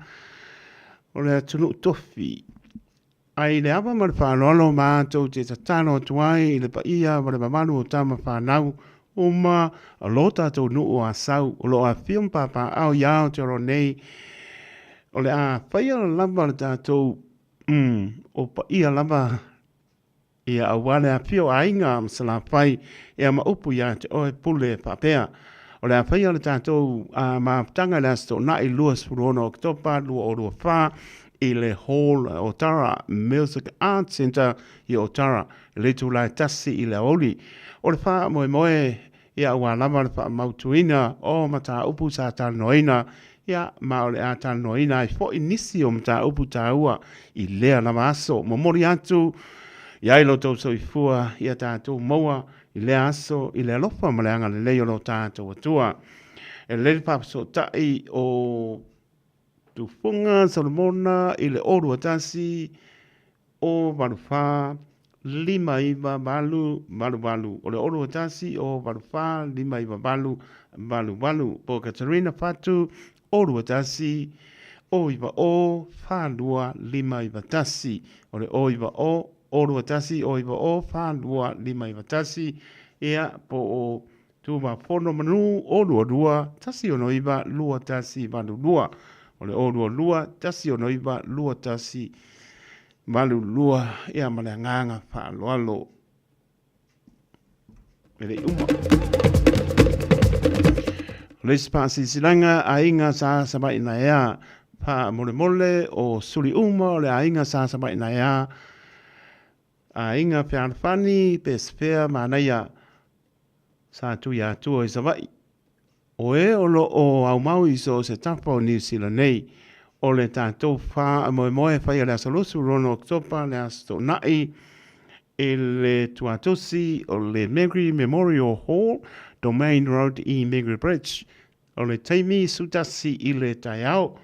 o le atunuu tofi. Ai le ava ma le faaaloalo matou te tatalo atu ai i le paia ma le mamalu o tama fanau uma o lo tatou nuu o Asau o lo o afifio ma papaaao i Aotearoa nei, o le a faia lava le tatou o paia lava ia aua le afifio o aiga ma Salafai ia ma upu ia te oe Pule faapea. O le a faia le tatou mafutaga i le Aso Toonai 26 Oketopa 2024 i le Hall Otara Music Arts Centre i Otara i le itula e 1 i le aoauli. O le faamoemoe ia aua lava le faamautuina o mataupu sa talanoaina ia ma o le a talanoaina ai foi nisi o mataupu taua i lea lava aso. Momoli atu i ai lo outou soifua ia tatou maua i lea aso i le alofa ma le agalelei o lo tatou Atua. E lelei le faafesootai o Tufuga Solomona i le 021 084 598 88. O le 021 084 598 88. Po o Katarina Fatu 021 090 42 591. O le 090 021 090 42 591. Ia, po o Tumafono Manu 022 169 2182. O le 022 169 2182. Ia, ma le agaga faaaloalo. E le i uma. O le isi faasilasilaga aiga sa Savaii Naea faamolemole o suli uma o le aiga sa Savaii Naea aiga fealofani Pesefea Manaia sa Tuiatua i Savaii. O e o lo o aumau i so o se tafa o Niu Sila nei. O le tatou faamoemoe e faia le aso 26 Oketopa le Aso Toonai i le tuatosi o le Mangere Memorial Hall, Domain Road i Mangere Bridge. O le taimi sutasi i le taeao.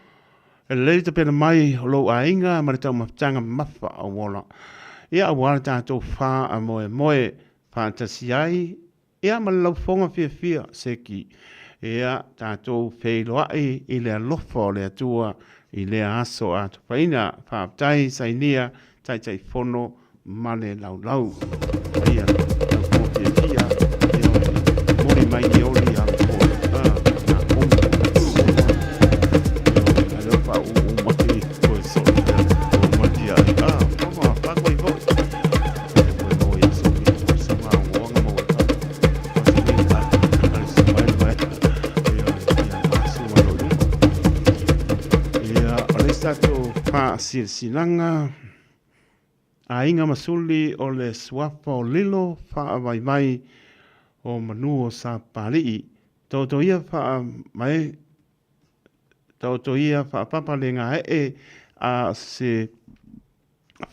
E lelei tapena mai o lou aiga ma le taumafataga mamafa o ola. Ia aua le tatou faamoemoe faatasi ai Ia ma le laufofoga fiafia, seki. Ia, tatou feiloai i le alofa o le Atua i lea aso atofaina. Faafetai Sainia, Taitaifono ma le laulau. Ia, laufofoga fiafia, ioe, moli mai ni oli a le ah, a komu. Ioe, a leo pa u u mati, koe so, o mati ai, ah, mama, pa koe foi. Faasilasilaga Aiga ma Suli o le Suafa o Lilo Faavaivai o Manu o Sapalii Taoto ia faamae Taoto ia faapapa le gaee a se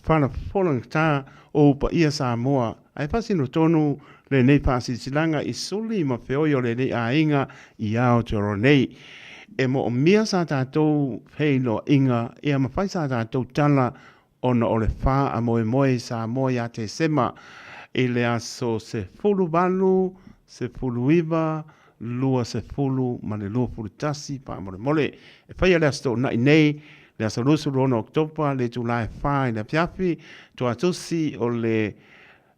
falafolagata o ou paia Samoa, ae faasino tonu lenei faasilasilaga i suli ma feoi o lenei aiga i Aotearoa nei. E moomia sa tatou feiloaiga ia ma fai sa tatou tala ona o le faamoemoe i Samoa ia Tesema i le aso 18, 19, 20 ma le 21 faamolemole. E faia le Aso Toonai nei, le aso 26 Oketopa, le itula e 4 i le afiafi, tuatusi o le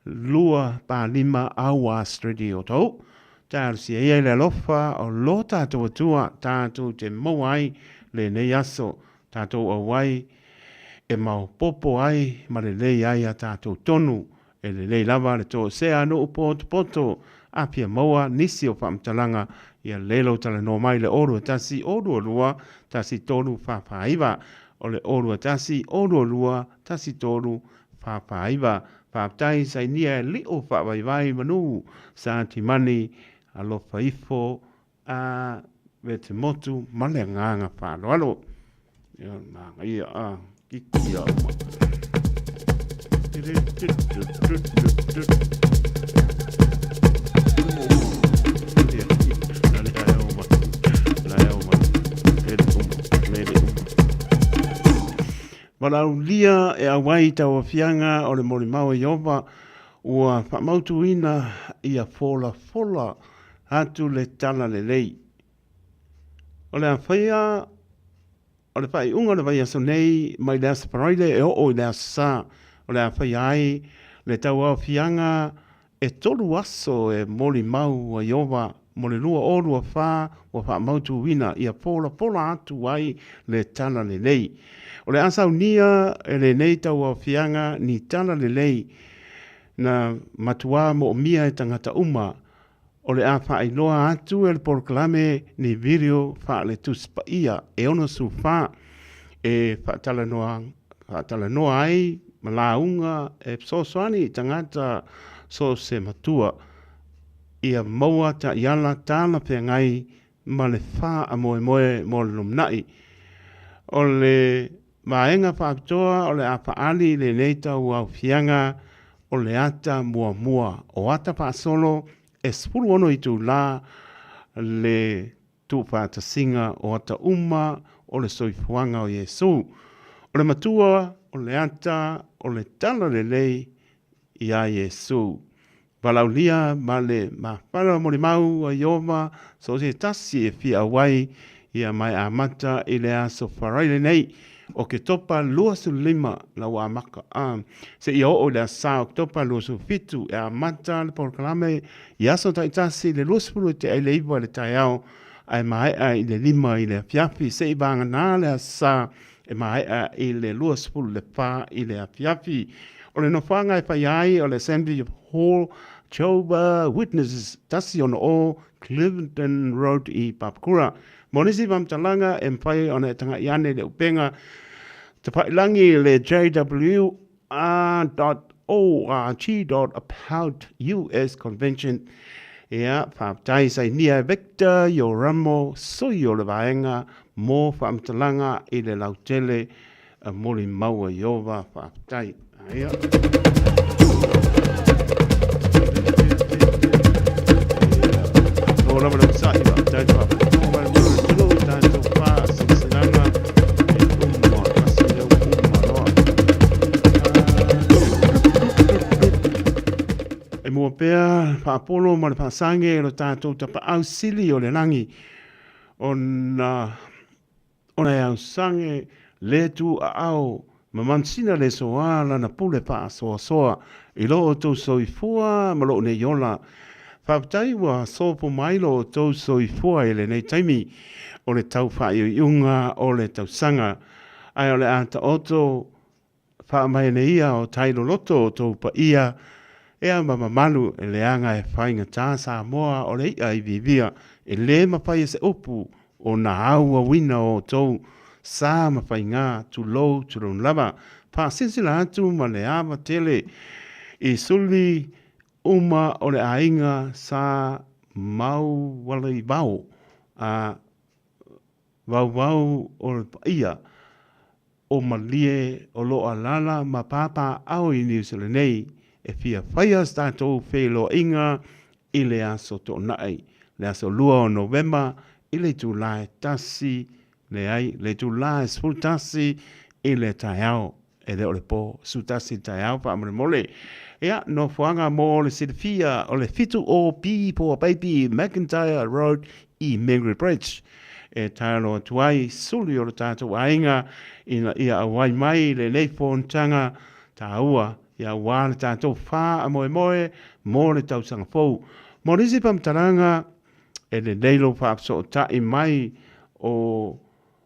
2:05 Aua Street i Otahuhu. Talosia ia i le alofa o lo tatou Atua tatou te maua ai lenei aso, tatou auai e maopoopo ai ma lelei ai a tatou tonu. E lelei lava le toesea a nuu potopoto a fia maua nisi o faamatalaga ia lelei lou talanoa mai i le 021 022 13 449. O le 021 022 13 449. Faafetai sainia e lio faavaivai manu sa timani alofa ifo a ve te motu ma le agaga faaaloalo. Ia manaia a kiki a uma. Valaaulia e auai tauafiaga o le molimau a Ieova ua faamautuina ia folafola atu le talalelei. O le a faia o le faaiuga o le vaiaso nei mai le Aso Faraile e oo i le Aso Sa, o le a faia ai le tauaofiaga e tolu aso e molimau a Ieova mo le 2024 ua faamautuina ia polapola atu ai le talalelei. O le a saunia e lenei tauaofiaga ni talalelei na matuā moomia e tagata uma. O le a faailoa atu e le polokalame ni video faale-Tusi Paia e 64 e faatalanoa ai ma lauga e fesoasoani i tagata so o se matua ia maua taiala talafeagai ma le faamoemoe mo le lumanai. O le vaega faapitoa o le a faaali i lenei tauaofiaga o le ata muamua o ata faasolo e 16 itula le tuufaatasiga o ata uma o le soifuaga o Iesu. O le matua o le ata o le talalelei iā Iesu. Valaaulia ma le mafala molimau a Ieova so o se tasi e fia auai ia ma e amata i le aso Faraile nei, Oketopa 25 la ua amaka a seia oo i le Aso Sa Oketopa 27 e amata le polokalame i aso taitasi i le 20 i te 9 i le taeao ae maea i le 5 i le afiafi seia vagana le Aso Sa e maea i le 20 le 4 i le afiafi. O le nofoaga e faia ai o le Assembly Hall Jehovah Witnesses 160 Cliveden Road i Papakura. Mo nisi faamatalaga e mafai ona e taga'i ane i le upega tafailangi i le jwr.org.about US Convention. Ia, faafetai sainia e Victor Ioramo, sui o le vaega mo faamatalaga i le lautele molimau a Ieova. Faafetai. Ia. Malo lava le onosai, faafetai le faafogafoga mai le malu atunuu i tatou faasilasilaga e uma kasi lea ua uma loa. E mua pea le faapolo ma le faasage i lo tatou tapaau sili o le lagi ona Ona e ausaga le tu aao ma mansina le soa lana pule faasoasoa i lo outou soifua ma lou nei ola. Faafetai ua sopo mai lo outou soifua i lenei taimi o le tau faaiuiuga o le tausaga, ae o le a taoto Faamaeneia o tai loloto o tou paia ea ma mamalu e leaga e faigata Samoa o le i'a i vivia e le mafai e se upu ona auauina o outou sa ma faiga tulou tulou lava. Faasilasila atu ma le ava tele i suli uma o le aiga sa Maualaivao a Vauvau o le paia o Malie o lo o alaala ma papaaao i Niu Sila nei e fia faia se tatou feiloaiga i le aso Toonai, le aso 2 o Novema i le itula e tasi, leai, le itula e 11 i le taeao. E le o le po, 11 i le taeao faamolemole. Ia, nofoaga mo le silafia o le 7 OP for Baby McIntyre Road i Mangere Bridge. E taelo atu ai suli o le tatou aiga ina ia auai mai lenei fonotaga taua ia aua le tatou faamoemoe mo le tausaga fou. Mo nisi faamatalaga, e lelei lou faafesootai mai o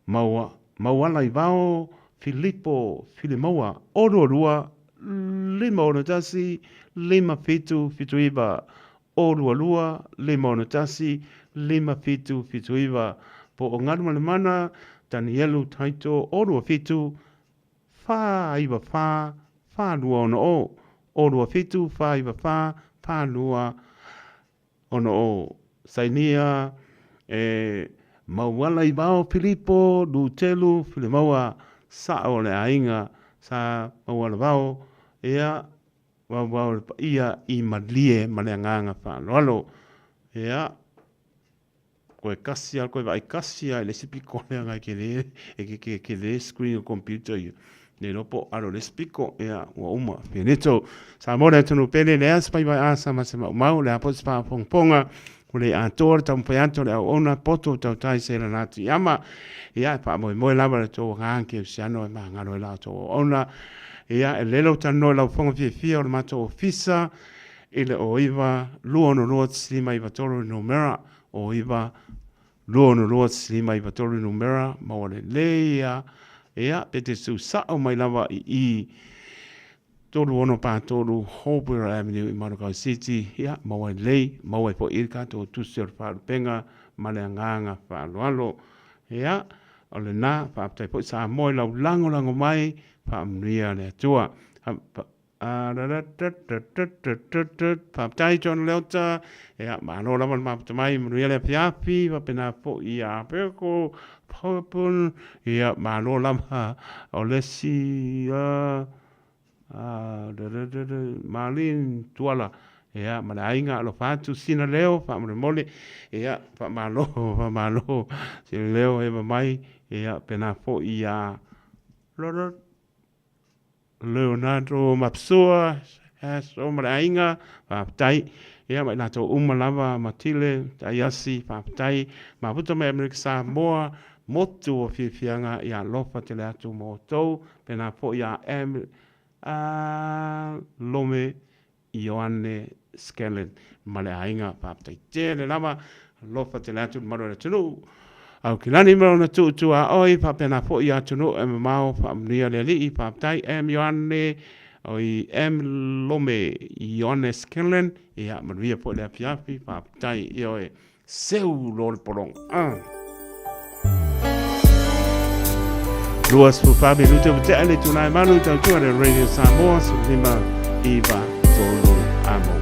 Maua, Maualaivao, Filipo, Filimaua, o 22, 561, 5779, o 22, 561, 5779, po o Galumalemana, Tanielu Taito, o 27, 494, 4260, o 27, 494, 4260. Ona o Sainia e Maualaivao Filipo Lutelu Filemaua Sao o le aiga sa Maualavao ia vaovao le paia i malie ma le agaga faaaloalo. Ia koe kasi a koe vaai kasi a i le isi piko leaga e kele e ke ke kele screen o computer ia. Le iloa po o alo le isi piko ia ua uma. Finito. Samoa le atunuu pele lea se faiva asa ma se maumau le a foi se faafogafoga ua le atoa le taumafai atu o le auauna poto tautai se lana atu i ama. Ia e faamoemoe lava le tou agaga kerisiano e magalo ai la outou auauna. Ia e lele ou talanoa i lau fofoga fiafia o le matou ofisa i le 09 262 593 le numera 09 262 593 le numera maua lelei ia. Ia pe te susao mai lava i i. 3643 Holborough Avenue i Manukau City, ia, maua ai lelei, maua ai foi i le tatou tusi o le faalupega ma le agaga faaaloalo. Ia, o lena, faafetai foi Samoa i lau lagolago mai, faamanuia le Atua. Faafetai John Leota, ia, malo lava le mafuta mai, manuia le afiafi, faapena foi ia Peko, Purple, ia, malo lava o le isi, Marlene Tuala, ia, ma le aiga, alofa atu, sina leo, faamolemole, ia, faamalo, faamalo, sina leo, eva mai, ia, pena foi ia Leonardo Mapsua, Aso ma le aiga, faafetai. Ia, ma i latou uma lava, Matile, Taiasi, faafetai. Mafuta mai Amerika Samoa, motu o fiafiaga, ia alofa tele atu mo outou, pena foi ia M. A. Lome Ioane Scanlon ma le aiga, faafetai tele lava, alofa tele atu le malu o le atunuu. Aukilani ma lona tuutuaoi, faapena foi ia atunuu e mamao, faamanuia le Alii, faafetai M. Ioane, oi M. Lome Ioane Scanlon, ia manuia foi le afiafi, faafetai, ioe. Seu lo le pologa. Ah. 24 minute ua tea le itula e 8 i tautua le Radio Samoa 15 9 3 amo.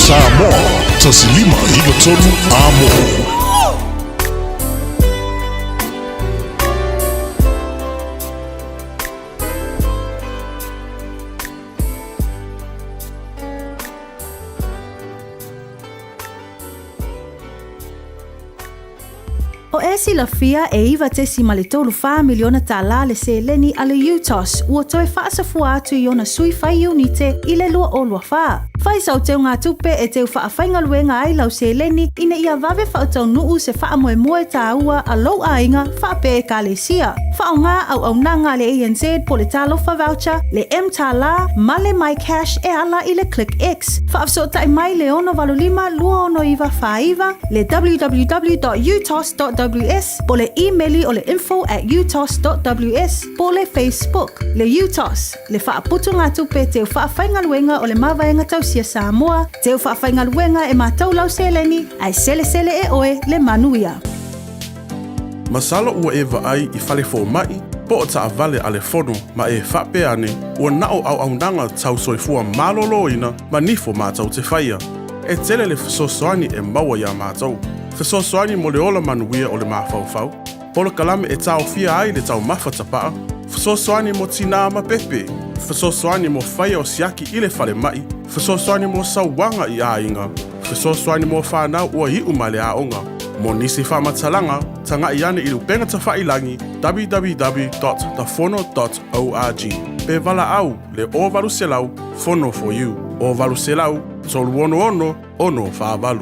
Samoa, 1593 Amo. O e silafia e 9.34 miliona tālā le seleni a le UTOS ua toe faasafua atu i ona sui fai iunite i le 2024. Fai sau teugatupe e teu faafaigaluega ai lau seleni ina ia vave faataunuu se faamoemoe tāua a lou aiga faapea ekalesia. Faaaoga auaunaga a le ANZ po o le Talofa Voucher, le mTālā ma le MyCash e ala i le ClickX. Faafesootai mai le 685 269 49, le www.utos.ws po o le imeli o le info at utos.ws po o le Facebook. Le UTOS, le faaputugatupe teu faafaigaluega o le Mavaega Tausia Samoa, teu faafaigaluega e matou lau seleni, ae selesele e oe le manuia. Masalo ua e vaai i fale fomai po o taavale a le fono ma e faapea ane ua na o auaunaga tau soifua maloloina ma nifo matou te faia. E tele le fesoasoani e maua iā matou. Fesoasoani mo le ola manuia o le mafaufau, polokalame e taofia ai le taumafa tapaa, fesoasoani mo tinā ma pepe, fesoasoani mo faia o siaki i le falemai, fesoasoani mo sauaga i aiga, fesoasoani mo fanau ua iu mai le aoga. Mo nisi faamatalaga, tagai ane i le upega tafailagi www.thefono.org pe valaau le 0800 Fono for you, 0800 366 648.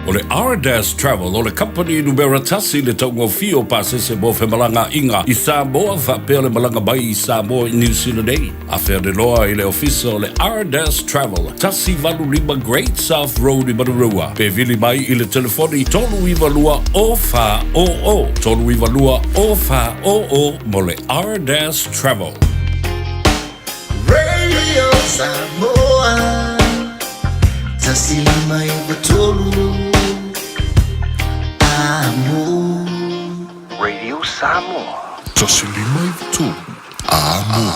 O le Ardas Travel o le kamupani numera tasi i le taugofie o pasese mo femalagaaiga i Samoa faapea le malaga mai i Samoa i Niu Sila nei. Afea le loa i le ofisa o le Ardas Travel, 185 Great South Road i Manurewa, pe vili mai i le telefoni 392 0400, 392 0400 mo le Ardas Travel. Radio Samoa 1593 Amo. Radio Samoa. 1593 Amo.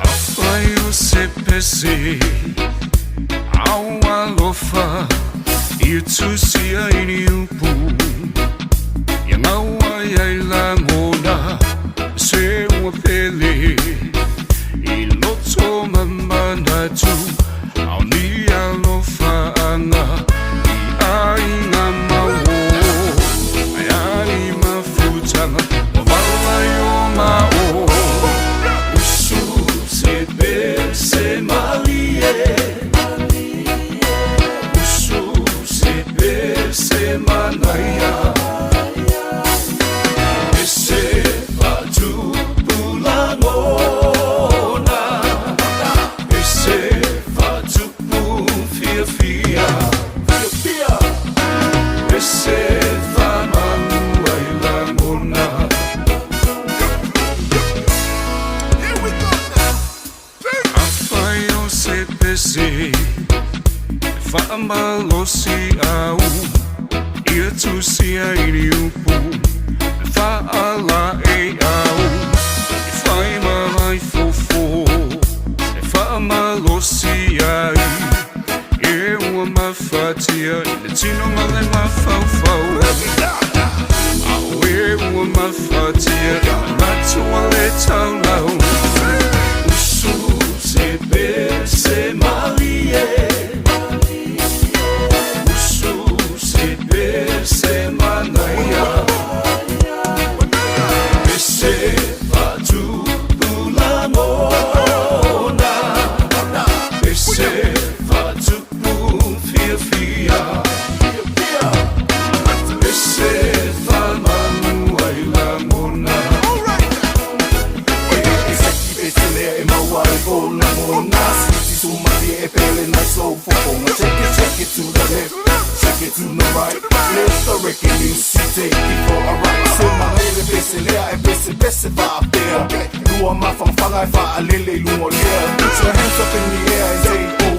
Afai o se pese au alofa ia tusia i ni upu ia ngau ai ai lagona se ua pele i loto ma manatu ao ni alofaaga i aiga ma uō ai a ni mafutaga ua vala i o ma o usu se pese malie usu se pese manaia pese faatupu lagona pese faatupu fiafia pese faamanu ai lagona. Afai o se pese faamalosi au ia tusia i ni upu faalaei au e fai ma vai fofo e faamalosi ai e ua mafatia i le tino ma le mafaufau Auē ua mafatia i manatu a le taulau Usu se pese malie Usu se pese manaia Pese faatupu lagona Pese faatupu fiafia Pese faamanu ai lagona. Check it, check it to the left, check it to the right. Let the record music take you for a ride. Se malele pese lea e pese pese faapea. Lua mafangafaga e faalele i luga o lea. Put your hands up in the air and say oh.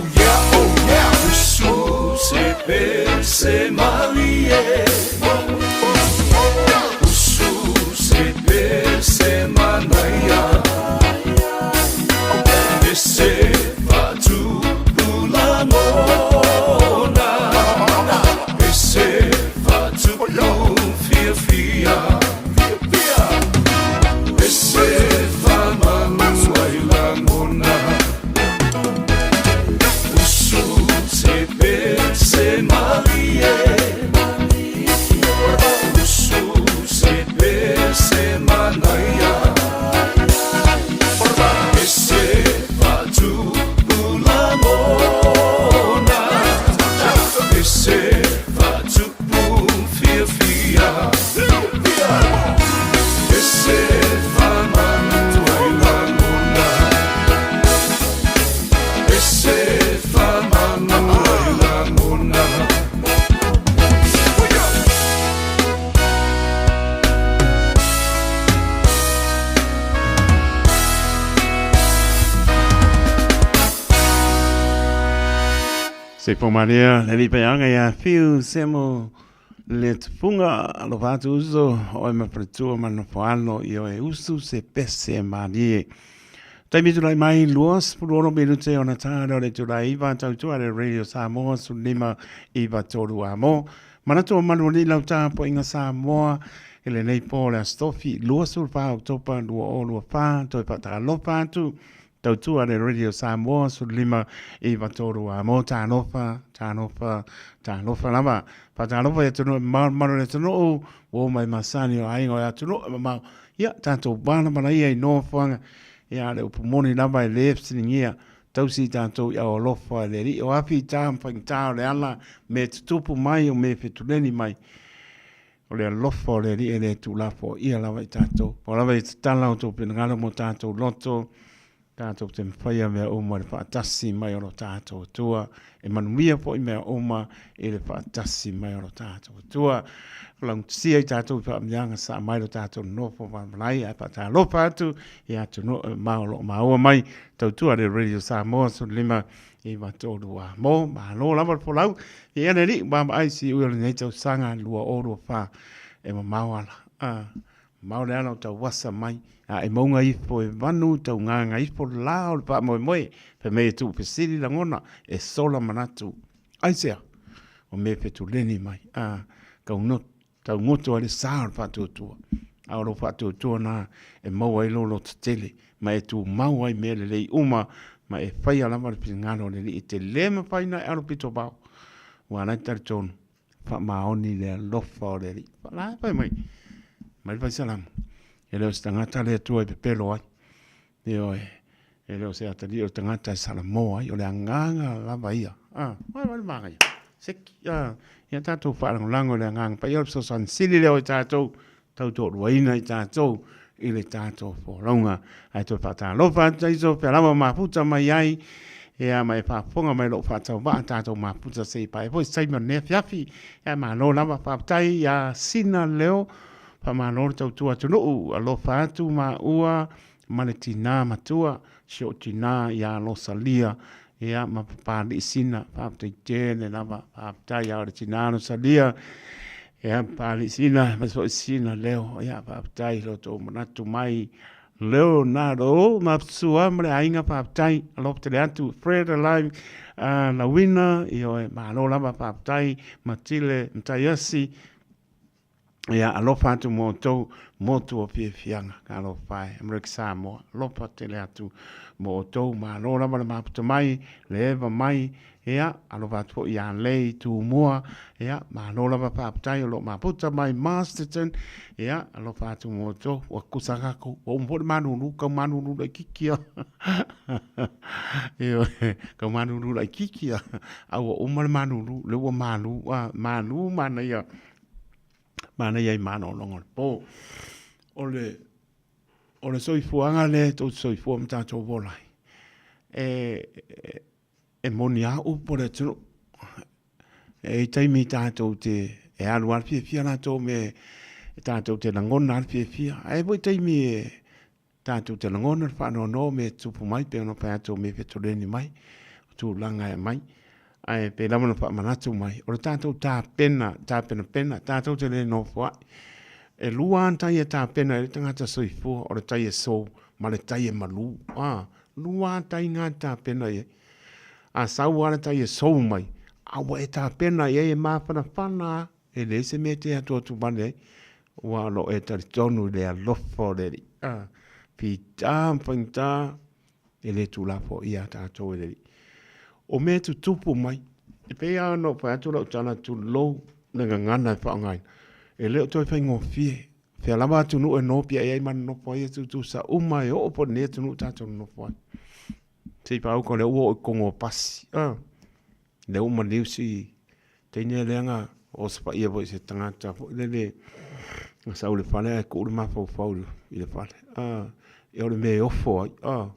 Usu se pese malie Usu se pese manaia Pese faatupu lagona Pese faatupu fiafia Pese faamanu ai lagona Usu se pese malie Usu se pese manaia Pese faatupu lagona Pese faatupu fiafia Pese faamanu ai lagona Pese faamanu ai lagona. Se po maria le lipe anga ia fiu semo le tupunga alofa atu uso oe ma faletua ma nofo alo i oe usu se pese malie. Taimi tulai mai 26 minute ona tā leo le tulai iva tautua le Radio Samoa 15 iva tolu a mo. Manatu o malu ali lau tapuaiga Samoa i lenei po o le Aso Tofi 24 Oketopa 2024 toe faatalofa atu Tautua le Radio Samoa 15 iva tolu a mo talofa talofa talofa lava. Faatalofa i atunuu e mamao le malu o le atunuu ua o mai masani o aiga o le atunuu e mamao. Ia tatou malamalaia i nofoaga ia le upu moni lava e le fesiligia tausi i tatou i au alofa e le alii o afi i tā ma faigata o le ala me tutupu mai o me fetuleni mai. O le alofa o le Alii e le tuulafoaia lava i tatou. Pau lava ia tatala o tou finagalo mo tatou loto, tatou te mafaia mea uma i le faatasi mai o lo tatou Atua. E manuia foi mea uma i le faatasi mai o lo tatou Atua. Laugatasia i tatou i faamanuiaga sa mai lo tatou nonofo malamalai ae faatalofa atu i atunuu e mamao o lo o maua mai. Tautua le Radio Samoa 15 I 3 a mo, malo lava le folau. Ia le alii vaavaai si ui o lenei tausaga 2024 e mamao ala. A, mamao le ala o tauasa mai. A e mauga ifo e vanu tau gaga ifo la o le faamoemoe. Fai mai e tuu fesili lagona e sola manatu. Aisea? O me fetuleni mai. A, kau no, Taugoto ai le sa o le faatuatua, a o lou faatuatua na e maua ai lou loto tele, ma e tumau ai mea lelei uma, ma e faia lava le finagalo o le Alii. E te le mafai ona e alo pito vao, ua ala ai talitonu, faamaoni le alofa o le Alii. La e fai mai, mai le faisalamo, e le o se tagata le Atua e pepelo ai. Ioe, e le o se atalii o le tagata e salamo ai, o le agaga lava ia. Ah, mai mai le magaia. Seki, ah, ia tātou whaalangolago i le agaga paia o le fesoasoani sili lea o i tātou, tautoaluaina i tātou i le tātou folauga. Ae toe whaatalofa atu taiso, pea lava mafuta mai ai, ia ma e whaafonga mai lou whaatauvaa tātou mafuta se i pae foi se taimi o lenei afiafi. Ia malo lava, whaafetai ia Sina Leo, whamalo le tautua atunuu, alofa atu maua, ma le tinā matua, si o'u tinā iā Losalia, ia, ma Papali'i Sina, faafetai tele lava, faafetai a o le tinā Losalia, ia, Papali'i Sina, aemaise foi Sina Leo, ia, faafetai lo outou manatu mai, Leonardo, Mapsua ma le aiga, faafetai, alofa tele atu, Fred Alive, Lawina, ioe, malo lava, faafetai, Matile Mataiasi, Ia, alofa atu mo outou motu o fiafiaga, ka alofa e, Amerika Samoa, alofa tele atu mo outou, malo lava le mafuta mai, le eva mai, ia, alofa atu foi ia Lei Tumua, ia, malo lava faafetai o lo o mafuta mai Masterton, ia, alofa atu mo outou, ua kusa kako, ua uma foi le malulu, kau malulu laitiiti a, ioe, kau malulu laitiiti a, a ua uma le malulu, lea ua malu, a, malu manaia, Manaia i malologa o le po. O le, o le soifuaga lea e tou te soifua ma tatou ola ai, e, e moni a upu a le atunuu. E i ai taimi tatou te, e alu lava le fiafia latou me tatou te lagona lava le fiafia. Ae i ai foi taimi e tatou te lagona le faanoanoa o mea e tutupu mai, pei ona fai atu o mea e fetuleni mai, o tulaga e aumai. Ae pei lava ona faamanatu mai, o le tatou tapena, tapenapena, tatou te le nofoai. E lua lava tai e tapena ai le tagata soifua, o le tai e sou ma le tai e malū. A, lua lava tai na e tapena i ai. A sau lava le tai e sou mai, a ua e tapena i ai e mafanafana lava, e leai se mea e te atuatu vale ai, aua o lo o e talitonu i le alofa o le Alii. A, fita ma faigata, e le tuulafoaia a tatou e le Alii. O mea e tutupu mai, e pei lava ona ou fai atu lau tala tulou le gagana e faaaogaina, e le o toe faigofie. Fea lava atunuu e nopiai ai ma nonofo ai e tutusa uma e oo foi i lenei atunuu tatou nonofo ai. Se i faauka o lea ua oo i Kogo o pasi. Ah, lea ua maliu si teine lea na osofaia foi i se tagata foi lele na sau i le fale ae tuu le mafaufau i le fale. Ah, ia o le mea e ofo ai. Ah,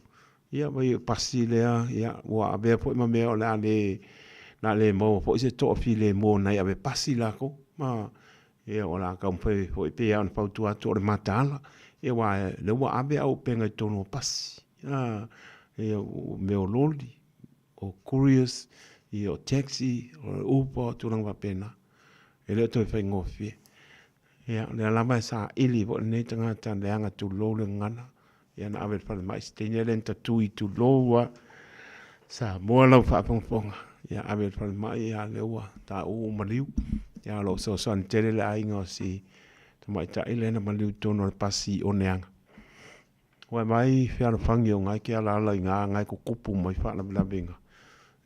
ia vai o pasi lea, ia ua avea foi ma mea o le a le, le a le maua foi se toafilemu o nai ave pasi latou. Ah, ia o le a taumafai foi pei lava ona fautua atu o le mataala, ia aua o lea ua ave auupega i totonu o pasi. Ah, ia o mea o loli, o couriers, ia o taxi, o Uber, o tulaga faapena. E le o toe faigofie. Ia, o lea lava e saili foi lenei tagata leaga tulou le gagana, ia na ave i le falemai si teine lea na tatui tulou lava. Samoa lau faafogafoga, ia ave i le falemai, ia lea ua tauu ua maliu. Ia o lo o fesoasoani tele le aiga o si tamaitai lea na maliu i totonu o le pasi i Oneaga. Ua e vaai fealofani o na e te alaala i ina na e tutupu mai faalavelave i ina.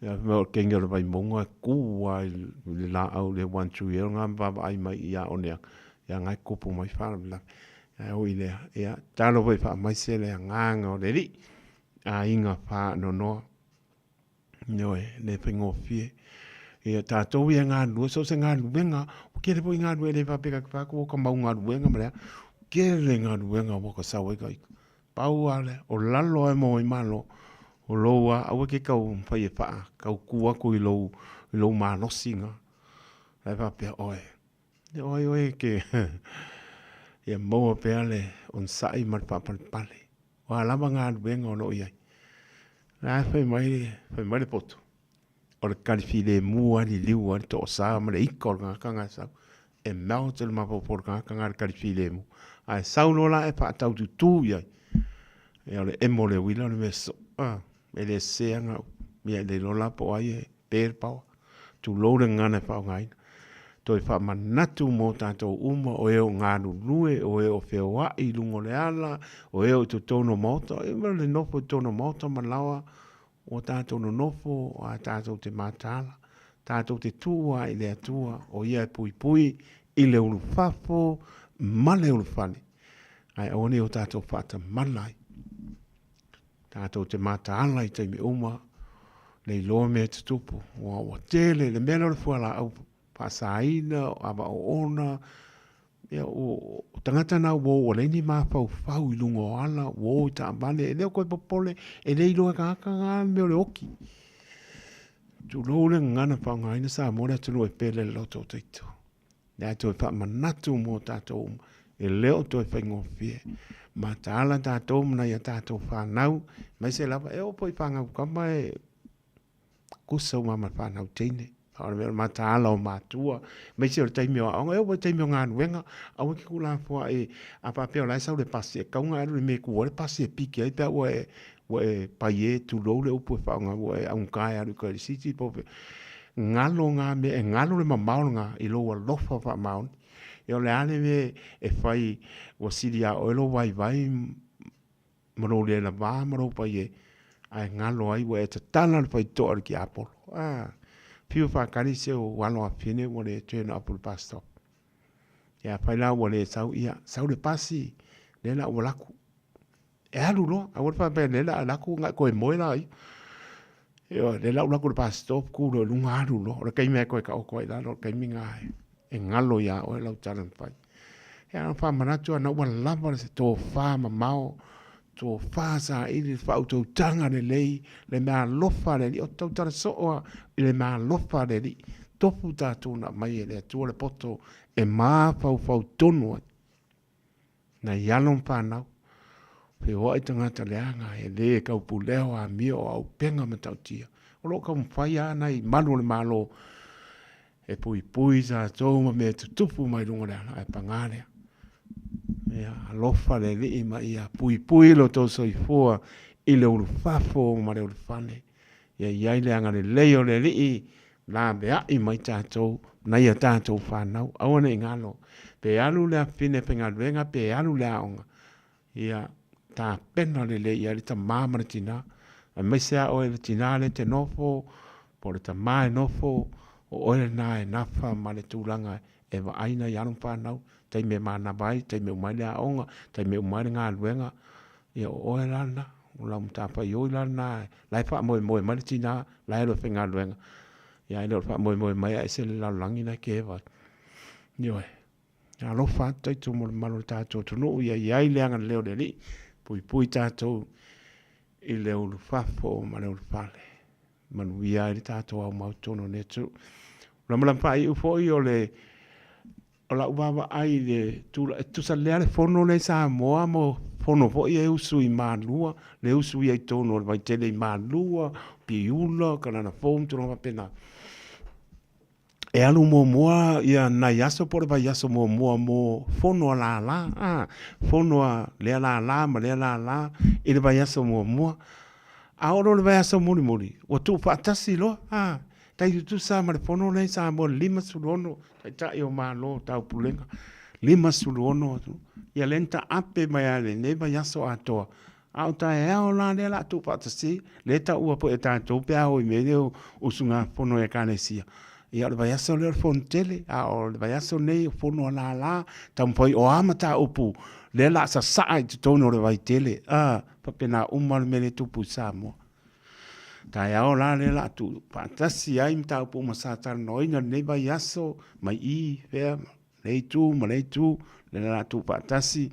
Ia fai mai o le kenge o le Vaimauga e tu lava i le laau i le one tree hill na ma vaavaai mai ia Oneaga, ia na e tutupu mai faalavelave. Ae ui i lea, ia tatalo foi e faamaise le agaga o le Alii, aiga faanoanoa. Ioe, e le faigofie. Ia tatou ia e galulue, so o se galuega, ua tele foi galuega, e le faapea ta te fai atu ua ta mau galuega ma le a, tele galuega ua ta sau ai ta ita. Pau lava lea, o lalo lava e maua ai malo, o lou lava, aua e te taumafai e faatautu atu i lou, i lou malosi lena. La e faapea oe, ia o ai oe e te, ia maua pea le onosai ma le faapalepale. O a lava galuega o lo o i ai. La e fai mai, fai mai le poto, o le kali filemu lava e liliu ai le toosa ma le ika o le tagata lena e sau. E melt le mafaufau o le tagata lena i le kali filemu. Ae sau loa la e faataututu i ai, ia o le emo o le uila o le mea soo. E le sese lava na upu. Ia e le iloa la po o ai e pe le paoa. Tulou le gagana e faaaogaina. Toe faamanatu mo tatou uma o e o galulue, o e o feoai i luga o le ala, o e o i totonu o maota, e ma le nofo i totonu o maota ma laoa, ua tatou nonofo a tatou te mataala, tatou te tuu lava i le Atua o Ia e puipui i le ulufafo ma le ulufale, ae aua ne i o tatou faatamala ai. Tatou te mataala i taimi uma, le iloa mea e tutupu, ua, ua tele le mea lea o le fualaau faasaina, o ava oona, ia, o, o tagata na ua o ua leai ni mafaufau i luga o ala, ua o i taavale, e le o toe popole, e le iloa e tagata na le mea o le oti. Tulou le gagana faaaogaina Samoa le atunuu e pele le loto o taito. Lea toe faamanatu mo tatou uma, e le o toe faigofie. Mataala tatou ma nai a tatou fanau, aemaise lava, e oo foi i fanau tama e kusa uma ma fanau teine. A o le mea o le mataala o matua, aemaise o le taimi o aoga, e oo foi i le taimi o galuega, aua e te tuulafoai, a faapea o la e sau le pasi, e tatau ona e alu i le mea e tu ai le pasi e piki ai pe a ua e ua e pai e, tulou le upu e faaaoga, ua e augata e alu i tai i le city po o fea. Galo na mea, e galo le mamao lena i lou alofa faamaoni. Ia o le a le mea e fai ua sili ia oe lou vaivai ma lou le lava ma lou pai e, ae galo ai ua e tatala le faitotoa i le tiapolo. Ah, fiu e faatali si ou alo afine ua le turn up i le bus stop. Ia afai la ua le sau, ia sau le pasi, lea la ua alu atu. E alu loa, aua le faapea lea la alu atu ona e toe moe laia. Ioe, lea la ua alu atu i le bus stop, tu loa i luga alu loa. O le taimi lava e toe taoto ai i lalo, o le taimi lena e galo ia oe lau tala na fai. Ia na faamanatu lava, na ua lava le tofa mamao, tofa saili, le faautautaga lelei, le meaalofa a le Alii. Ou te tautala soo lava i le meaalofa a le Alii. Tofu tatou na aumai e le Atua le poto e mafaufau tonu ai. Nai alo ma fanau, feoai tagata leaga e le taupulea o amio o auupega matautia. O lo o taumafai lava nai malu o le Malo e puipui i tatou ma mea e tutupu mai luga o le ala, ae paga lea. Ia alofa le Alii ma ia puipui lo outou soifua i le ulufafo ma le ulufale. Ia i ai le agalelei o le Alii laveai mai tatou nai a tatou fanau. Aua ne i galo, pe alu le afafine faigaluega pe alu le aoga, ia tapena lelei i ai le tama ma le tina, aemaise lava oe le tina lea e te nofo, po o le tama e nofo, o oe lena e nafa ma le tulaga e vaai nai alo ma fanau, taimi e manava ai, taimi e uma ai le aoga, taimi e uma ai le galuega, ia o oe la lena, o lau matafaioi la lena, la e faamoemoe mai le tina, la e alu e faigaluega, ia ae le o le faamoemoe mai ae ese le lalolagi la e keva ai. Ioe. Alofa atu tatou mo le mamalu o le tatou atunuu, ia i ai le agalelei o le Alii, puipui tatou i le ulufafo ma le ulufale. Manuia ai le tatou aumau totonu o lenei atunuu. O le malama faaiu foi o le o lau vaavaai i le tula, e tusa lea le fono lea i Samoa mo fono foi e usu i Malua, le usu ia i totonu o le Vaitele i Malua, Piula, Kalanafou ma tulaga faapena. E alu muamua ia nai aso po o le vaiaso muamua mo fono a lala, a, fono a lea lala ma lea lala i le vaiaso muamua. A oo loa i le vaiaso mulimuli, ua tuufaatasi loa, a, tai tutusa lava ma le fono lea i Samoa i le 56 Taitai o Malo o Taupulega, 56, ia lea na taape mai lava i lenei vaiaso atoa. A o taeao la lea o le a tuufaatasi ai, lea e taua foi e tatou pe a o i mea nei o usugafono a Ekalesia, ia o le vaiaso lea o le fono tele, a o le vaiaso lenei o fono a lala, taumafai o a mataupu lea o le a sasaa i totonu o le vaitele, a, faapena uma le mea lea e tupu i Samoa. Taeao la lea o le a tuufaatasi ai mataupu uma sa talanoaina i lenei vaiaso, mai i, fea, lea itu ma lea itu, lea o le a tuufaatasi.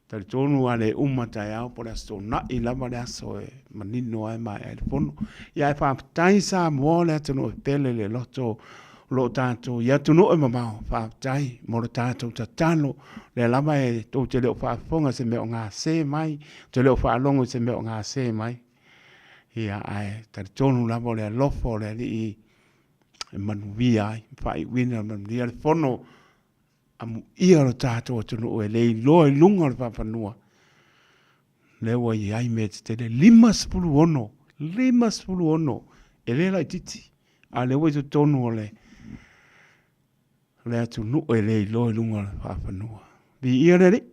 Talitonu a le uma taeao po o le Aso Toonai lava le aso e manino ai ma maea ai le fono. Ia ae faafetai Samoa o le atunuu e pele i le loto o lo o tatou i atunuu e mamao, faafetai mo le tatou tatalo. Lea lava e tou te le o faafofoga i se mea o gase mai, ou te le o faalogo i se mea o gase mai. Ia ae talitonu lava o le alofa o le Alii e manuia ai, faaiuina manuia le fono amuia lo tatou atunuu e le iloa i luga o le faafanua lea ua i ai mea tetele 56, 56 e le laitiiti a o lea ua i totonu o le atunuu e le iloa i luga o le faafanua. Viia le Alii,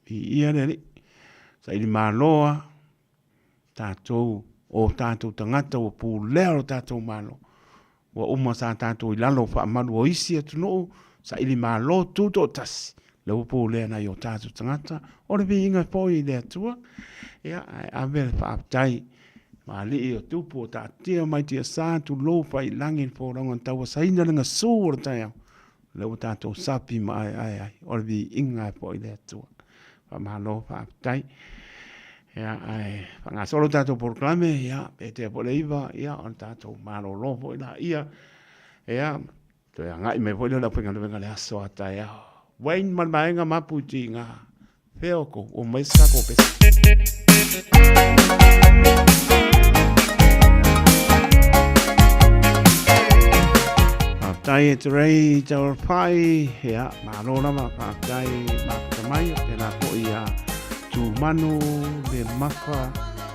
viia le Alii. Saili malo lava tatou o tatou tagata ua pulea lo tatou Malo. Ua uma sa tatou i lalo o faamalu o isi atunuu, saili malo tutoatasi, lea ua pulea nai o tatou tagata, o le viiga foi i le Atua. Ia, ae ave le faafetai ma alii o tupu o taatia mai tiasa, tulou faiilagi le folauga na tauasaina le gasu o le taeao, lea ua tatou sapi ma aeae ai, o le viiga foi i le Atua. Faamalo faafetai. Ia, ae faagasolo tatou polokalame, ia, pe tea foi le 9, ia, ona tatou malolo foi laia. Ia, toe agai mai foi lea o le aufaigaluega i le aso a taeao. Wayne ma le vaega Mapu i Tiga, fea outou, ua omai se tatou pese. Faafetai e te rei tauarafai, ia, malo lava, faafetai mafuta mai, pēlā foi ia Tūmanu, le Mafa,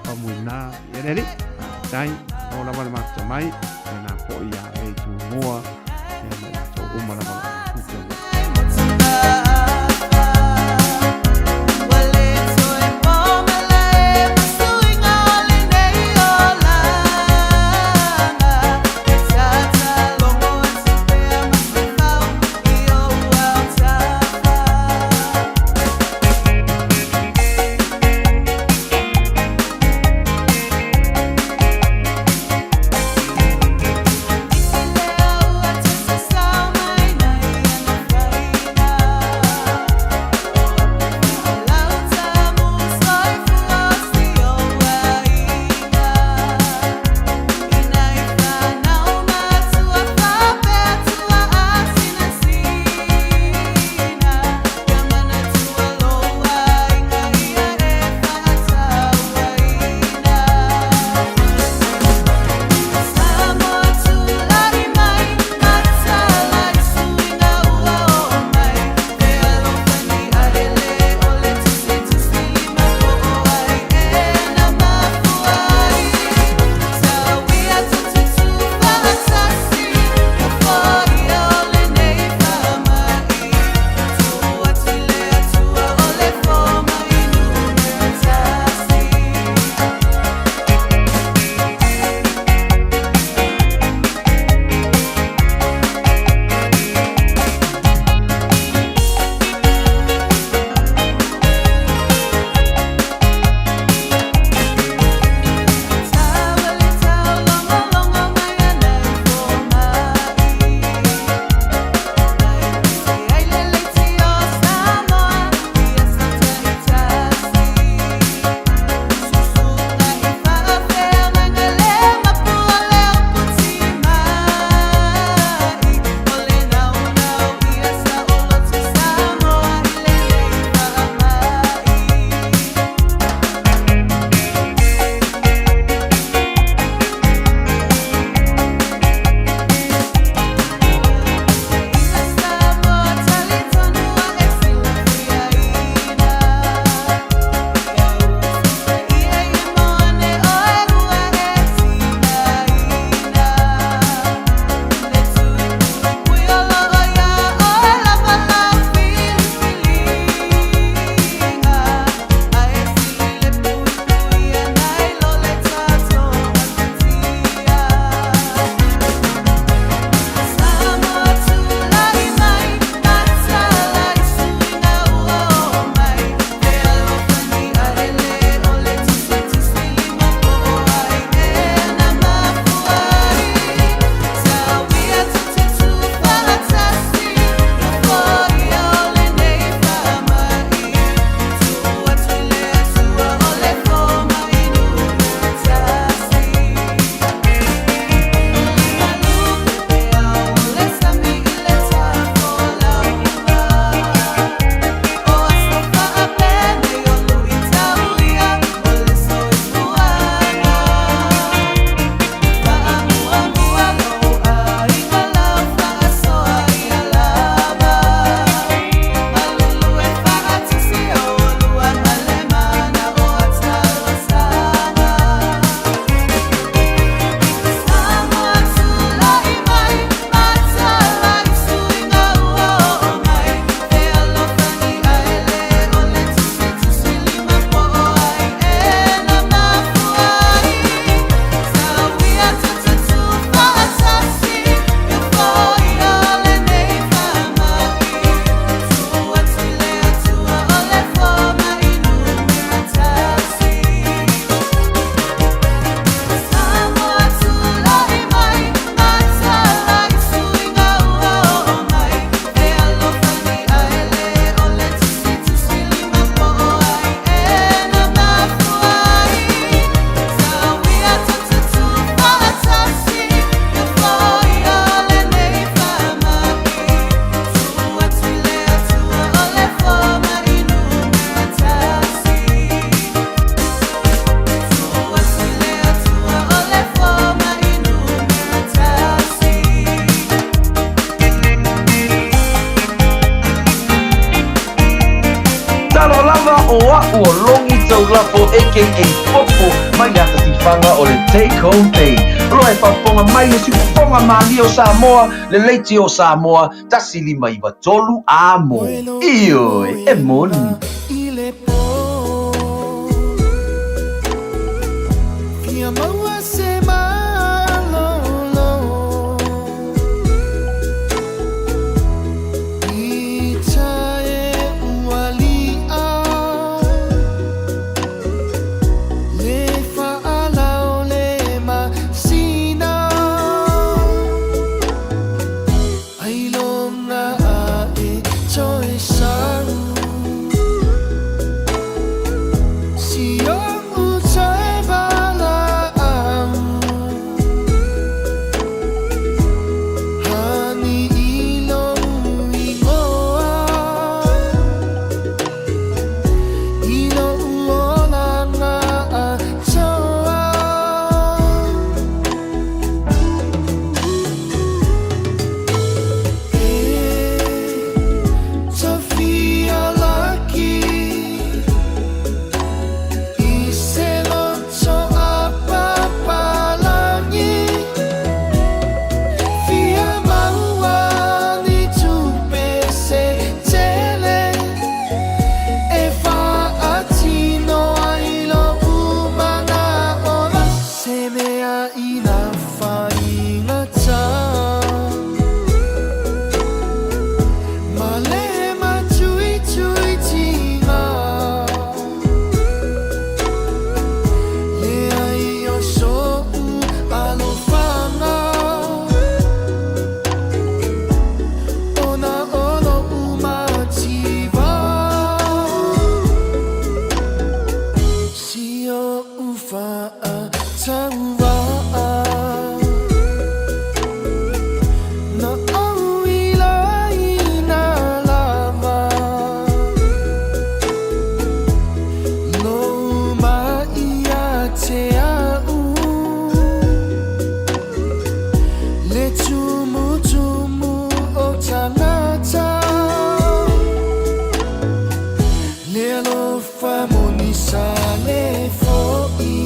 Pamuina, ia le alii, faafetai, malo lava le mafuta mai, pēlā foi ia Rei Tūmoa, ia ma i latou uma lava o lo o mafuta mai. Taulafo aka Popo mai le atatifaga o le Take Home Pay. O lo e faafofoga mai le siufofoga malie o Samoa, le Leitio o Samoa, 1593 A mo. Ioe, e moni. Fia maua se malolo I tae ua li'a Le fa'alao le masina Ailoga a'e toe sau Si o'u toe vala'au Hani i lou igoa I lo'u olaga atoa. E tofia laki I se loto a papalagi Fia maua ni tupe se tele E fa'atino ai lo'u mana'o Se mea i na faigata Ma le matuituitiga Leai o so'u alofaga Ona o lo'u mativa Si o'u fa'atauva'a Na ou ilaina lava Lou ma'i ia te a'u Le tumutumu o tagata Le alofa moni sa le fo'i.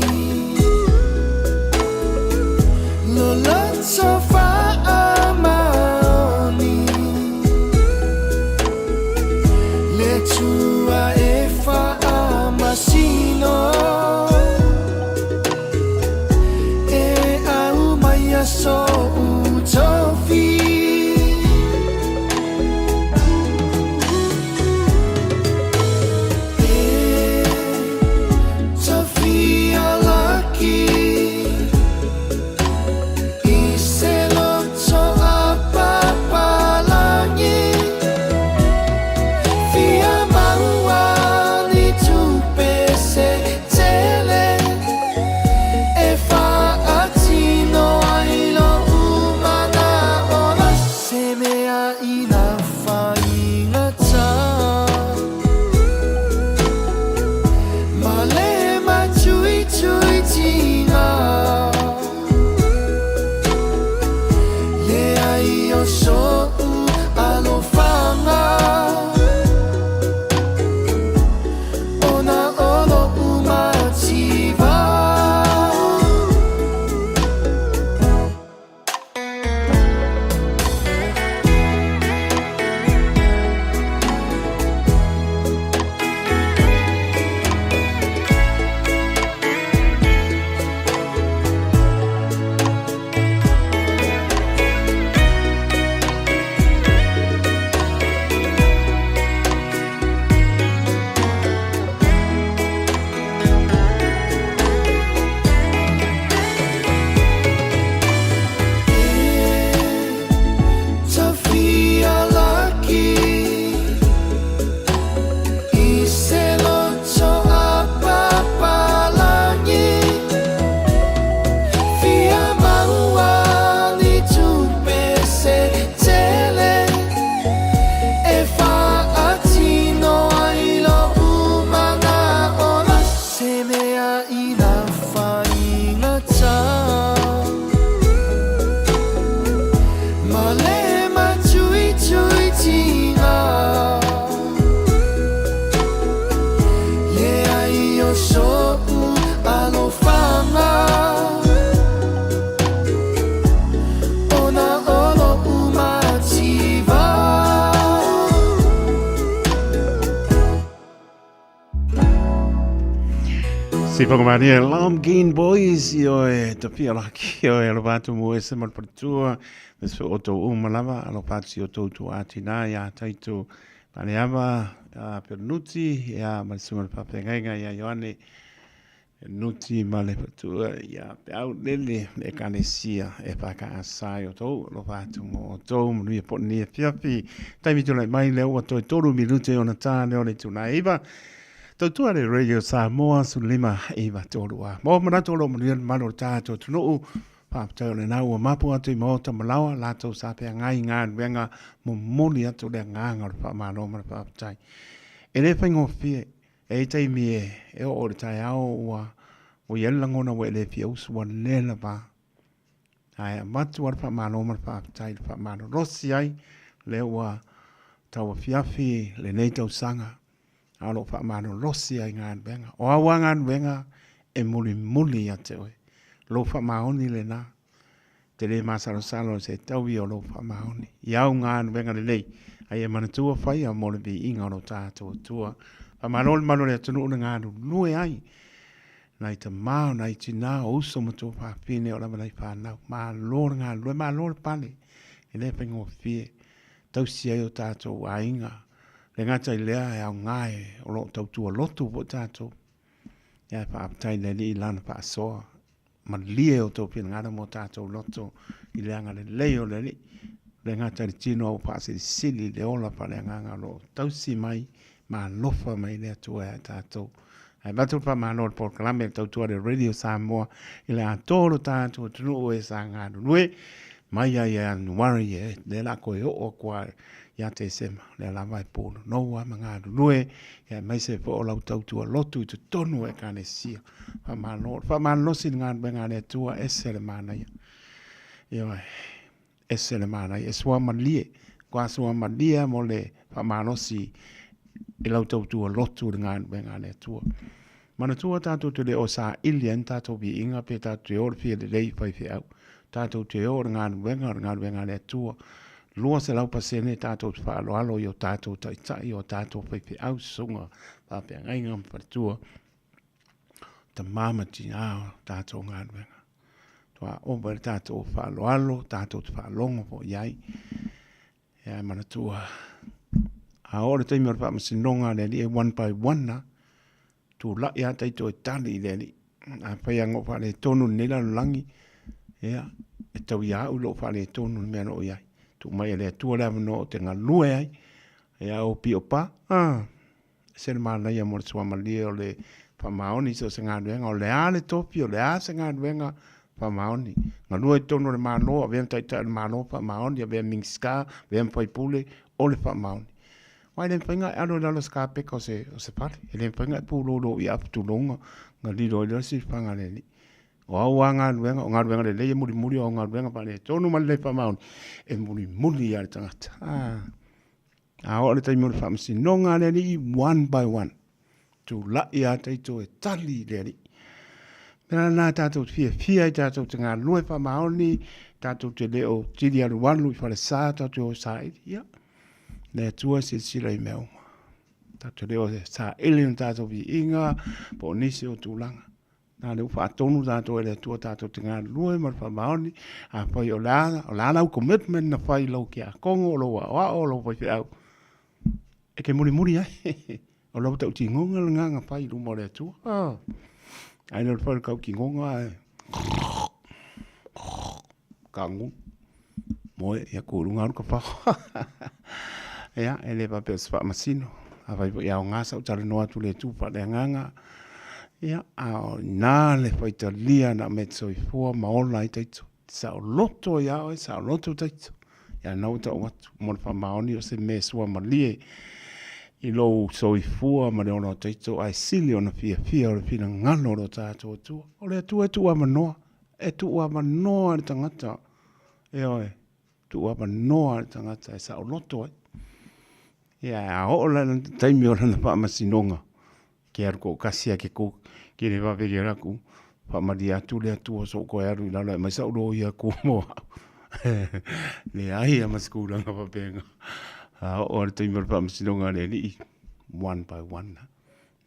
Sipangamania Lamgin Boys i oe tapia la ki oe alofa atu mo ese ma le faletua me se o tou uma lava alofa atu i o tou tuatinā ia Taito Paleava a Perenuti ia ma le susuga i le faafeagaiga ia Ioane Nuti ma le fatua ia Peau Lele le Ekalesia e whakaasa i o tou alofa atu mo o tou manuia po ni afiafi. Taimi tulai mai lea ua toe 3 minute ona tā lea o le itula e 9. Tautua le Radio Samoa 15 9 3 a. Mo manatu o lo manuia le mamalu o le tātou atunuu. Faafetai o lena ua mapu atu i maota ma laoa latou sa feagai i galuega momoli atu le agaga o le faamalo ma le faafetai. E le faigofie E i ai taimi e oo i le taeao ua ua i ai le lagona ua e le fia usu ua le lava. Ae avatu lava le faamalo ma le faafetai i le faamalolosi ai lea ua tauafiafi lenei tausaga a o lo o faamalolosi ai galuega. O au lava galuega e mulimuli ia te oe. Lou faamaoni lena. Te le masalosalo i se taui o lou faamaoni i au galuega lelei, a ia manatua faia mo le viiga o lo tatou Atua. Faamalo le malu o le atunuu na galulue ai, nai tama, o nai tina, o uso ma tuafafine, o lava nai fanau. Malo le galulue, malo le pale, e le faigofie tausi ai o tatou aiga. Le gata i lea e aoga e o lo o tautua lotu foi tatou. Ia e faafetai i le Alii i Lana faasoa. Malie o outou finagalo ma o tatou loto i le agalelei o le Alii, le gata i le tino a ua faasilisili le ola faaleagaga o lo o tausi mai ma alofa mai le Atua ia tatou. Ae avatu le faamalo i le polokalame le tautua a le Radio Samoa i le atoa o lo tatou atunuu e sa galulue mai ia Ianuari e lea la toe oo atu lava ia Tesema, lea lava e punonou lava ma galulue aemaise foi o lau tautua lotu i totonu o Ekalesia. Faamalo, faamalolosi i le galuega a le Atua, ese le manaia. Ioe, ese le manaia, e suamalie, kua suamalie mo le faamalosi i lau tautua lotu i le galuega a le Atua. Manatua tatou te le o saili ai ni tatou viiga pe tatou te o i le fia lelei i faifeau. Tatou te o i le galuega, o le galuega a le Atua. 200% tatou te faaaloalo i o tatou taitai, o tatou faifeau, susuga, faafeagaiga ma faletua. Tama ma tinā o tatou galuega. Toa ova i le tatou faaaloalo, tatou te faalogo foi i ai. Ia e manatua, a oo le taimi o le faamasinoga a le Alii e one by one lava, tulai lava taito e tali i le Alii. Afai lava na ou faaletonu i lenei lalolagi, ia, e tau ia au lou faaletonu i le mea o lo o i ai. Tuu mai e le Atua le avanoa ou te galue ai, ia o pio pa, ah, Ese le manaia mo le suamalie o le faamaoni i so o se galuega, o le a le tofi, o le a se galuega, faamaoni. Galue i totonu o le Malo, avea ma Taitai o le Malo, faamaoni, avea ma Minisita, avea ma Faipule, o le faamaoni. Aua e le mafai ona e alo i lalo o se kapeta o se, o se fale, e le mafai ona e pulou i apu tulou ona lilo ai lea o le silafaga a le Alii. O au lava galuega, o galuega lelei e mulimuli, o au galuega faaletonu ma le le faamaoni, e mulimuli lava le tagata. Ah. A oo le taimi o le faamasinoga a le Alii, one by one, tulai lava taito e tali i le Alii. Mea lena tatou te fiafia ai, tatou te galulue faamaoni, tatou te le o tili alualu i falesa, tatou te o saili. Ia, le Atua e silasila i mea uma. Tatou te le o saili ni tatou viiga po o nisi o tulaga. Na lea ua faatonu tatou e le Atua tatou te galulue ma le faamaoni. Afai o le a, o le a lau commitment na fai i lou tiakono, o lou aoao, o lou faifeau, e te mulimuli ai. O lau tautinoga lena na fai i luma o le Atua. Ah. Ae le o le fai o le tautinoga ae kagulu. Moe, ia ku i luga alu ka fao. Ia, e le faapea o se faamasino. Afai foi e aoga sau talanoa atu i le itu faaleagaga, ia, a o i ina le faitalia na aumai e te soifua ma ola ai taito. Saoloto ia oe, saoloto taito. Ia na ua tau atu mo le faamaoni o se mea e suamalie i lou soifua ma le ola o taito, ae sili ona fiafia o le finagalo o lo tatou Atua. O le Atua e tuuavanoa, e tuuavanoa le tagata Ioe, tuuavanoa le tagata e saoloto ai. Ia, a oo la i le taimi o lana faamasinoga, ke alu toatasi lava ke ku, ke le vave i le ku, faamalie atu le Atua so o toe alu i lalo e aumai sau loia ku mo au. Leai lava ma se tulaga faapena. A oo lava i le taimi o le faamasinoga a le Alii, one by one.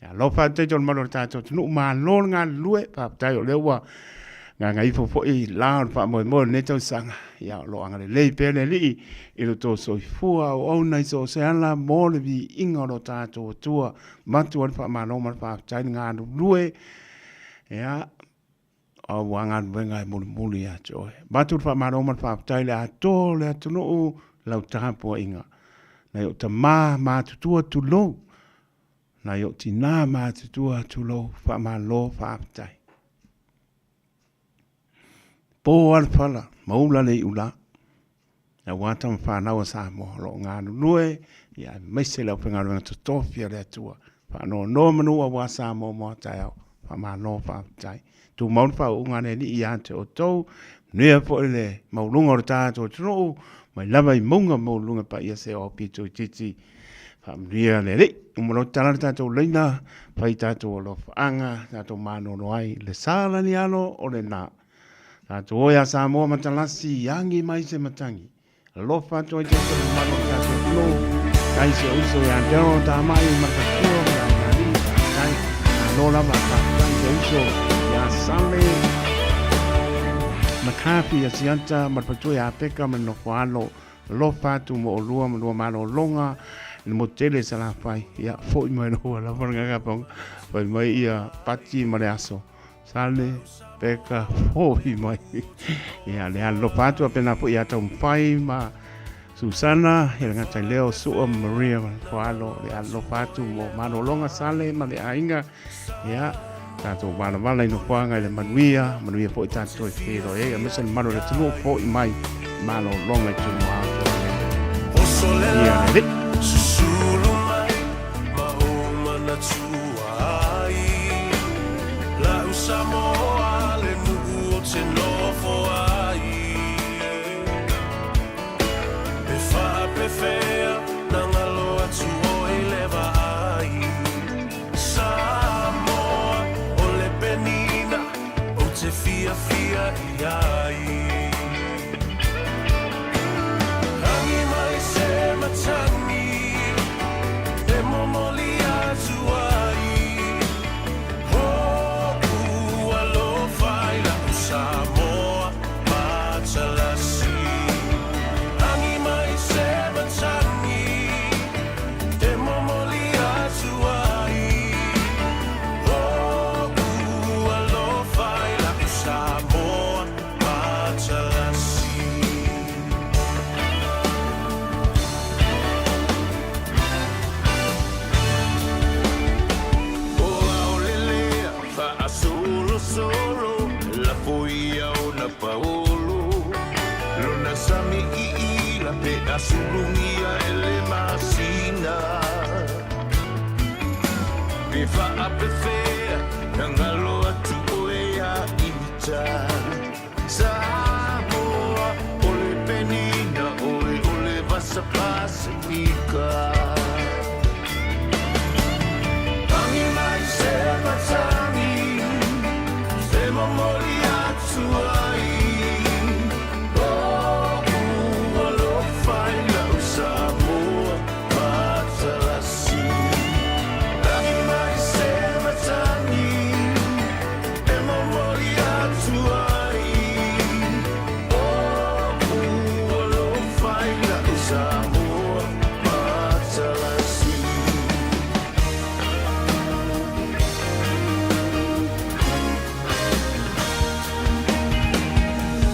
Alofa atu ai le mamalu o le tatou atunuu, malo le galulue, faafetai o lea ua gagaifo foi la o le faamoemoe o lenei tausaga. Ia, o lo o agalelei pea le Alii i lo outou soifua auauna i so o se ala mo le viiga o lo tatou Atua. Avatu ai le faamalo ma le faafetai le galulue. Ia, aua galuega e mulimuli ia te oe. Avatu le faamalo ma le faafetai i le atoa o le atunuu lau tapuaiga. Nai ou tama matutua tulou, nai ou tina matutua tulou, faamalo faafetai. Po lava le fala ma ula le iula. Aua tama fanau a Samoa o lo o galulue, ia aemaise le aufaigaluega totofi a le Atua. Faanonoa manu aua Samoa mo a taeao. Faamalo faafetai. Tumau le faauuga a le Alii ia te outou. Manuia foi le maualuga o le tatou atunuu, mai lava i mauga maualuluga paia seia oo aupito itiiti. Faamanuia le Alii. Uma loa tatala le tatou laina, fai tatou alofaaga, tatou malolo ai le sa lani alo o lena. Tatou o ia Samoa matalasi, agi mai se matagi. Alofa atu ai tatou mamalu o le tatou atunuu. Tai si ou uso ia Daryl Tamai ma le faletua ma le aiga faafetai. Malo lava faafetai si ou uso ia Sale McCarthy ia Siata ma le faletua ia Peka ma le nofo alo. Alofa atu mo olua ma lua malologa i le motu tele i Salafai. Ia foi mai loa lava le gagapanga. Fai mai ia Pati ma le aso. Sale, Peka, foi mai. Ia, le alofa atu a pena foi ia Taumafai ma Susana, ia le gata i leo, Sua ma Maria ma Foalo, le alofa atu mo malologa Sale ma le aiga. Ia, tatou valavala i nofoaga i le manuia, manuia foi tatou e feiloai ai, aemaise le mamalu o le atunuu foi mai malologa i Tumua. Ia, le alii. Susulu mai ma ou manatua ai Lau Samoa le nuu ou te nofo ai Pe faapefea na galo atu oe le vaai Samoa o le penina ou te fiafia i ai Rangi mai se matagi e momoli atu ai Hoʻu alofa i la'u Samoa matalasi Rangi mai se matagi e momoli atu ai Hoʻu alofa i la'u Samoa matalasi. O aolelea faasolosolo lafo ia ona paolo lona sami iila pe a sulugia e le masina pe faapefea na galo atu oe ia Ita Samoa o le penina oe o le vasa Pasifika Tangi mai se matagi e momoli atu ai O'u alofa i la'u Samoa matalasi Tangi mai se matagi e momoli atu ai O'u alofa i la'u Samoa matalasi.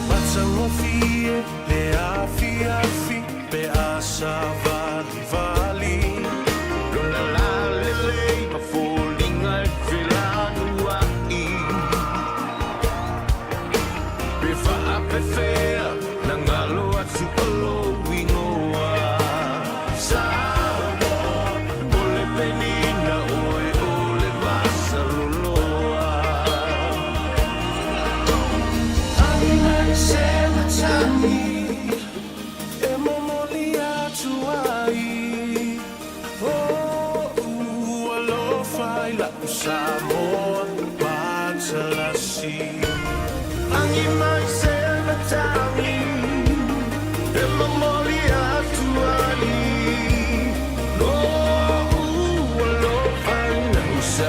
Matagofie le afiafi pe a savalivali Lona lalelei ma foliga e felanuai Pe faapefea na galo atu o lou igoa Samoa o le penina oe o le vasaloloa Agi mai se matagi e momoli atu ai O'u alofa i la'u Samoa matalasi Agi mai se matagi e momoli atu ai O'u alofa i la'u Samoa.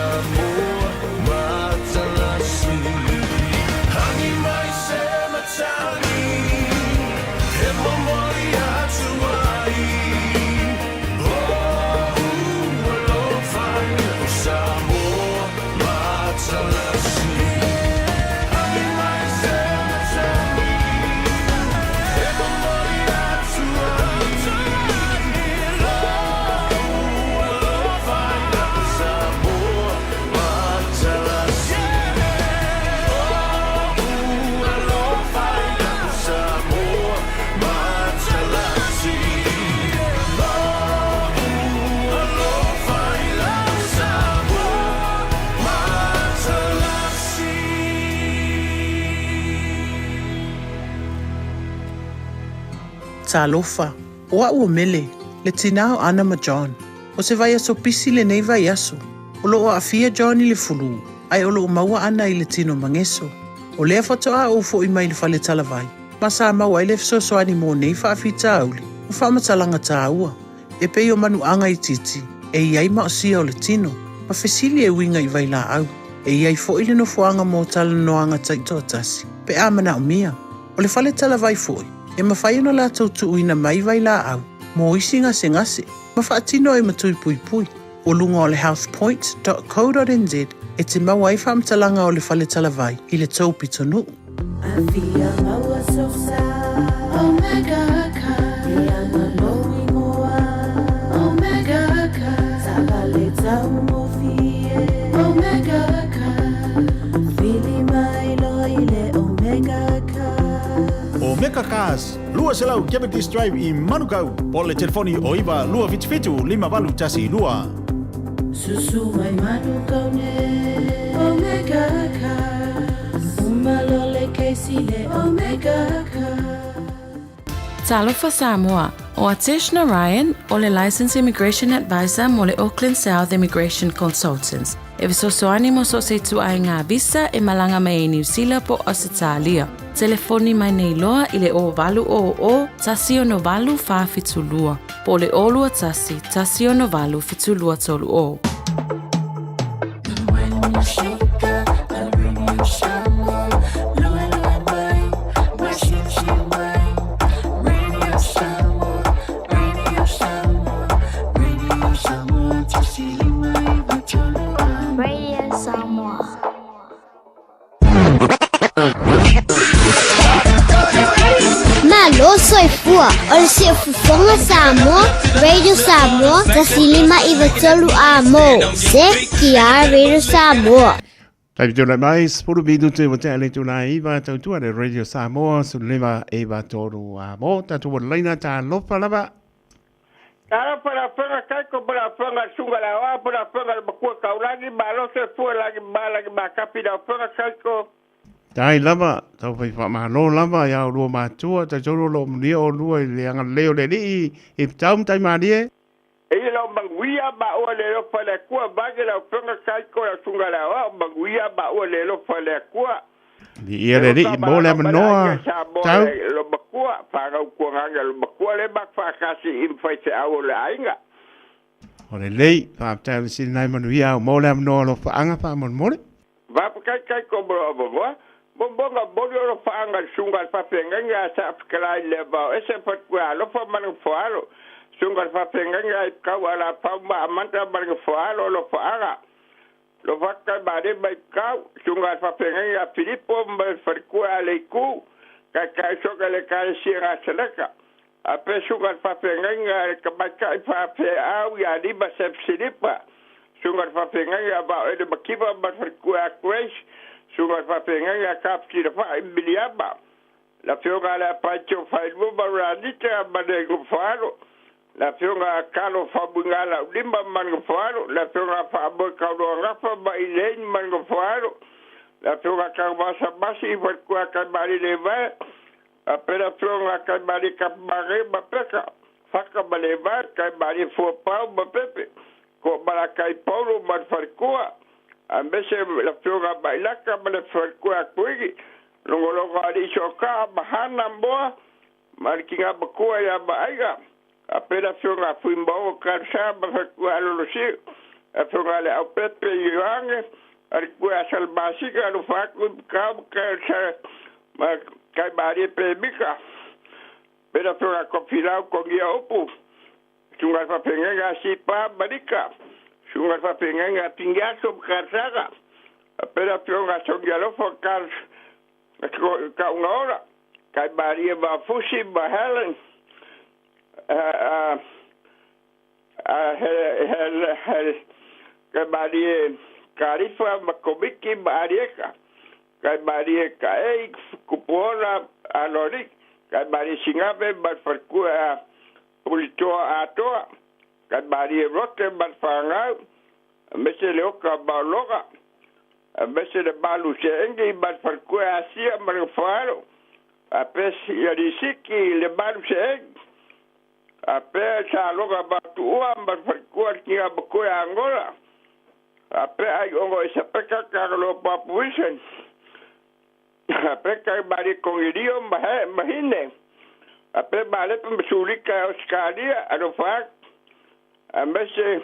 Talofa, o a'u o Mele, le tinā o Ana ma John. O se vaiaso pisi lenei vaiaso. O loo aafia John i le fulū, ae o loo maua Ana i le tino mageso. O lea faatoa ou fo'i mai le fale talavai, ma sa maua ai le fesoasoani mo nei faafitauli ma faamatalaga tāua, e pei o manuaga itiiti e i ai maosia o le tino, ma fesili e uiga i vailaau. E i ai foi le nofoaga mo talanoaga taitoatasi, pe a manaomia. O le fale talavai foi, e mafai ona latou tuuina mai vailaau mo isi gasegase ma faatino ai ma tui puipui. O luga o le healthpoint.co.nz e te maua ai faamatalaga o le fale talavai i le tou pitonuu. Afia maua sou sa Omega car E ana lou igoa Omega car Taavale taugofie Omega car Vili mai loa i le Omega car. Omega Cars, 200 Cavendish Drive i Manukau, po o le telefoni o 9 277 5812. Susu mai Manukau nei Omega Cars Uma loa le kesi le Omega Cars. Talofa Samoa, o Atesh Narayan, o le Licensed Immigration Advisor mo le Auckland South Immigration Consultants. E fesoasoani mo so o se ituaiga visa e malaga mai ai Niu Sila po o Ausetalia. Telefoni mai nei loa i le 0800 168 472 po o le 021 168 7230. Radio Samoa. Malo soifua o le Siufofoga Samoa, Radio Samoa, 153 A mo, CKR Radio Samoa. Tai tulai mai, 10 minute ua tea le itula e 9 tautua le Radio Samoa, 15 9 3 a mo, tatou ua laina talofa lava. Talofa la afioga Taiko ma le afioga Suga le Aoao ma le afioga le Makua Taulagi, malo soifua lagi ma lagi makapi le afioga Taiko. Tai lava, tau fai faamalo lava ia oulua matua, talitonu o lo o manuia oulua i le agalelei o le Alii i Ptau ma Taimalie. Eia lau manuia maua le alofa le Akua, mange lau afioga Taiko lau Suga le Aoao, manuia maua le alofa le Akua. Viia le Alii mo le avanoa, Tau. Lo makua, fanau kuagaga lo makua le mak faakasi i ma faifeau o le aiga. O lelei, faafetai o le sili nai manuia au mo le avanoa o lofaaga faamolemole. Faafetai kai ko mo lo avanoa. Momoga moli o lofaaga le susuga le faafeagaiga a Saafekelai le vao ese fatukua alofa ma le gafoalo. Susuga le faafeagaiga ai kau a la pau ma amanta ma le gafoalo o lofaaga. Lo faka ma le mai kau, susuga le faafeagaiga a Filipo ma le falekua a Leiku, kai kai soka le ekalesia Gasaleka. A pe susuga le faafeagaiga a le tamaitai faafeau ia Lima Sef Silipa, susuga le faafeagaiga a Vaoele Makiva ma le falekua a Grace, susuga le faafeagaiga a Kapiti Lafai Miliama, le afioga a le Apaitio Failua ma Ranita ma le Gofoalo, le afioga a Kalo Famuigalaulima ma le Gofoalo, le afioga a Faamoe Kauloagafa ma Elaine ma le Gofoalo, le afioga a Kaumasa Masi i falekua Kaimalelevae, a pe le afioga a Kaimalie Kapamage ma Peka, Faka ma Levae, Kaimalie Fuapau ma Pepe, ko Malakai Paulo ma le falekua, aemaise le afioga a Mailaka ma le falekua a Kuigi, logologo alii sokaa ma Hana Moa ma le tiga matua ia Maaiga, a pe le afioga a Fuimaogo Kalesa ma falekua a Lolosiu, afioga a le Aupepe Ioange, a le kua a Salamasika alofa atu i Makau ma ma Kaimalie Pemika, pe le afioga a Kofilau Kogia Upu, susuga le faafeagaiga a Sipa Malika, susuga le faafeagaiga a Pingiaso ma Kalasaga, a pe le afioga a Sogialofa Kal Kaugaola, Kaimalie Mafusi ma Helen, a he he Kaimalie Kalifa ma Komiki ma Arieka, Kaimalie Kaei Kupuola Alori, Kaimalie Singape ma le falekua a Pulitoa Atoa, Kaimalie Rote ma le Fagau, aemaise le oka maologa, aemaise le malu seegi ma le falekua Asia ma le Gafoalo. A pesi ia lisiki le malu se eng. A pe sa loga batu ua ma falikua kinga makoe Angola. A pe ai ongo i sapeka ka lo papuisen. A pe kai mari kongirio ma he mahine. A pe malepe masulika Australia a lo faak. A mese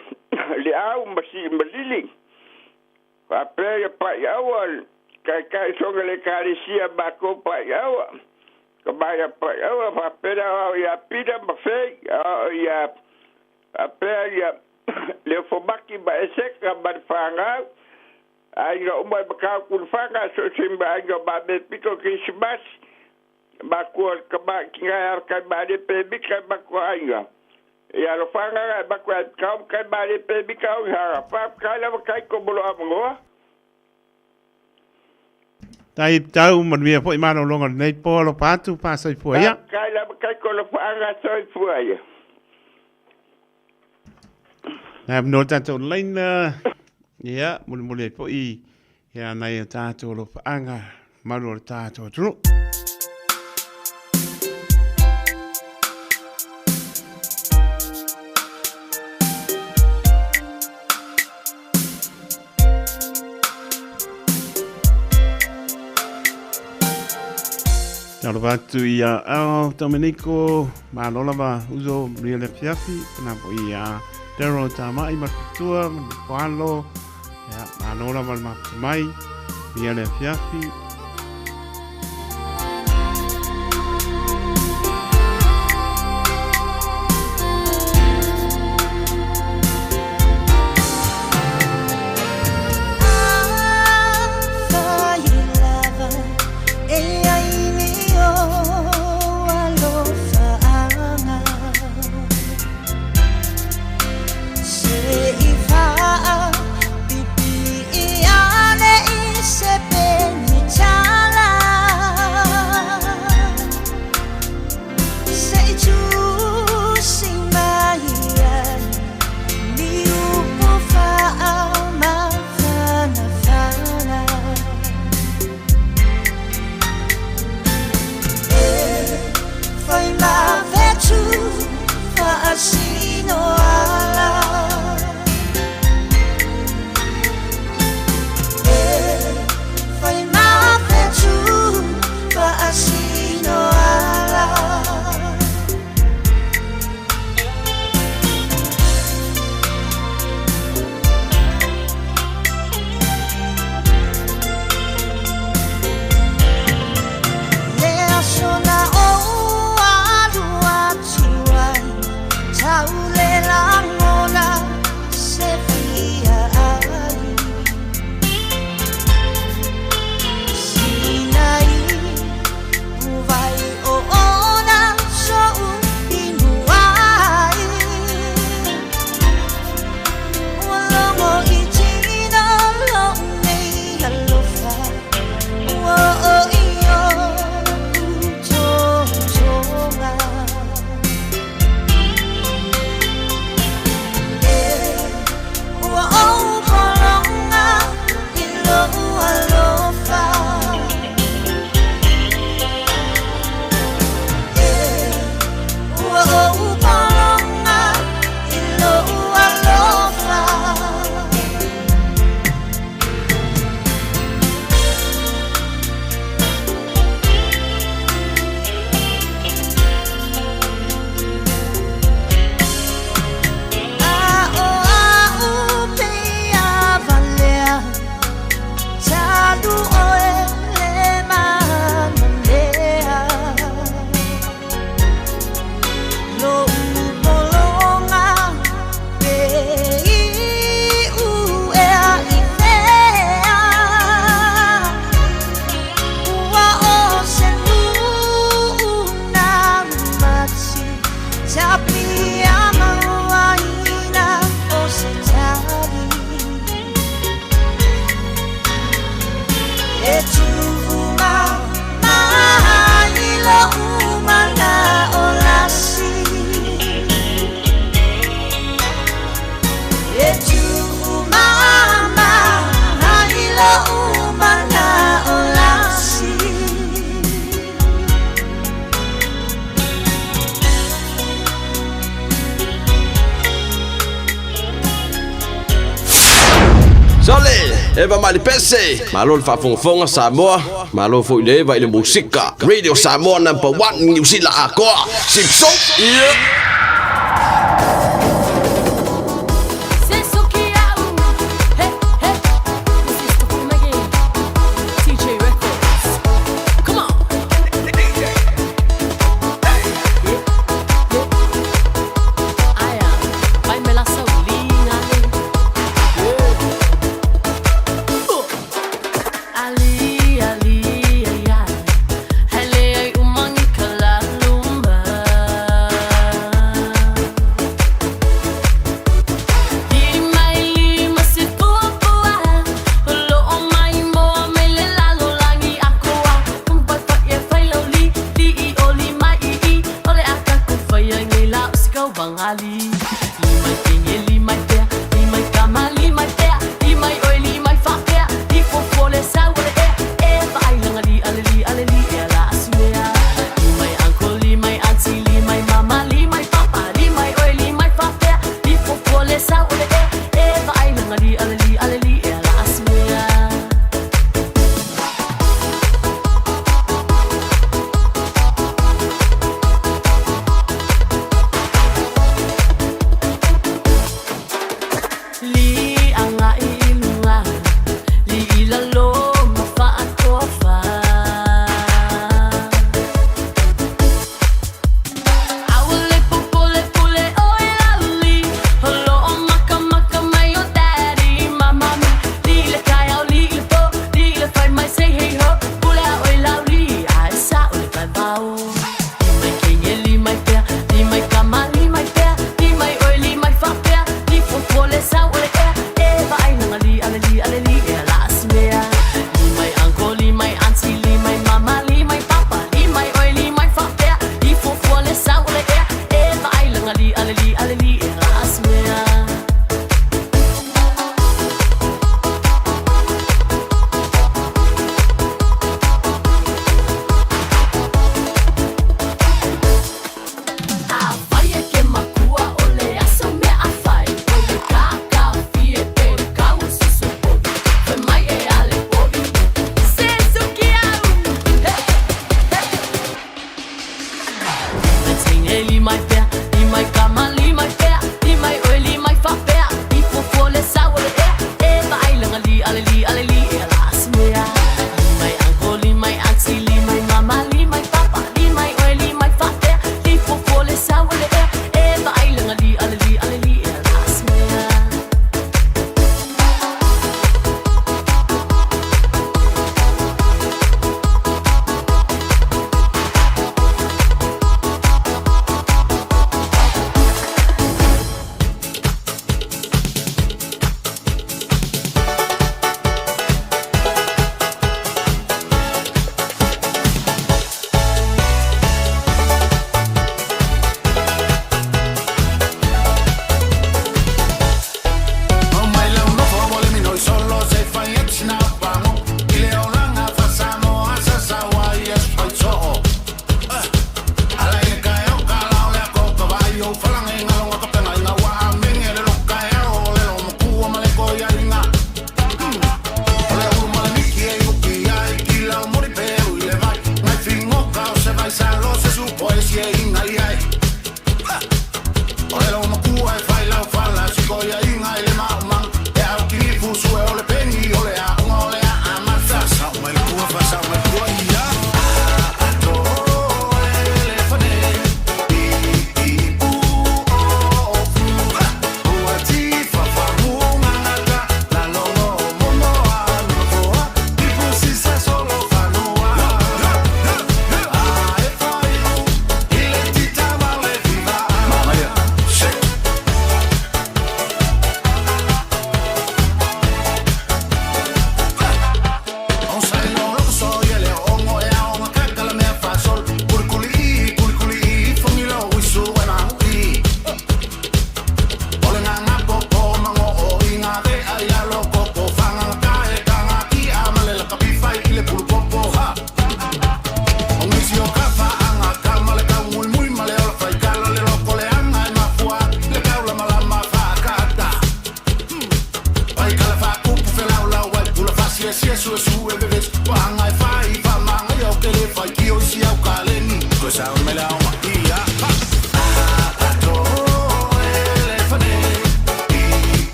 le au masi malili. A pe ia pai aua kai kai songa le karisia mako pai aua. Ka mai a pai aua fa pera au ia pira ma fei au ia a pea ia le fomaki ma eseka ma le whangau. Ai nga uma e makau kulwhanga so simba ai nga ma me piko Christmas. Ma kua ka ma ki ngai ar kai ma le pe mika ma kua ai nga. Ia lo whanga ngai ma kua kau kai ma le pe mika au hara. Pa kai lava kai ko molo amangoa. Tai tau manuia foi malo longa nei polo patu pasa i fua ia. Kai lava kai ko lo whanga so i fua ia. Nā no tātou laina, ia, muli muli ai foi, ia nei o tātou lo whaanga, maru o le tātou tunu. Talo atu ia ao Dominico, malo lava uso manuia le fiafi, pena po ia Daryl Tamai Matutua, Manualo, ia, malo lava le mafuta mai, manuia le fiafi. Se Eva mai le pese. Malo le faafogafoga Samoa, malo foi le eva i le musika. Radio Samoa number 1 Niu Sila atoa. Sipso. Yeah.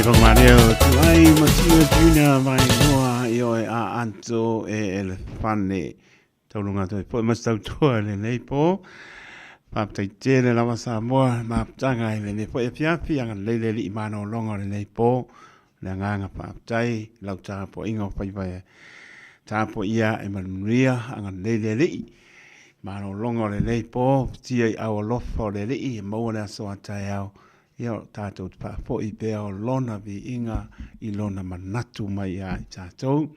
Te whakamārea o Tuai Matua Junior mai noa i oe a Anto e Elefane. Taurunga atu ai foʻi ma se tautua i lenei pō. Faafetai tele lava Samoa mafutaga i lenei foʻi afiafi agalelei le Alii malologa o lenei pō. Le agaga faafetai i lau tapuaiga o faiva e tapuaia e manuia agalelei le Alii malologa o lenei pō. Futia i au alofa o le Alii e maua le aso a taeao Ia, o tatou te faafoi pea o Lona viiga i Lona manatu mai ia i tatou. O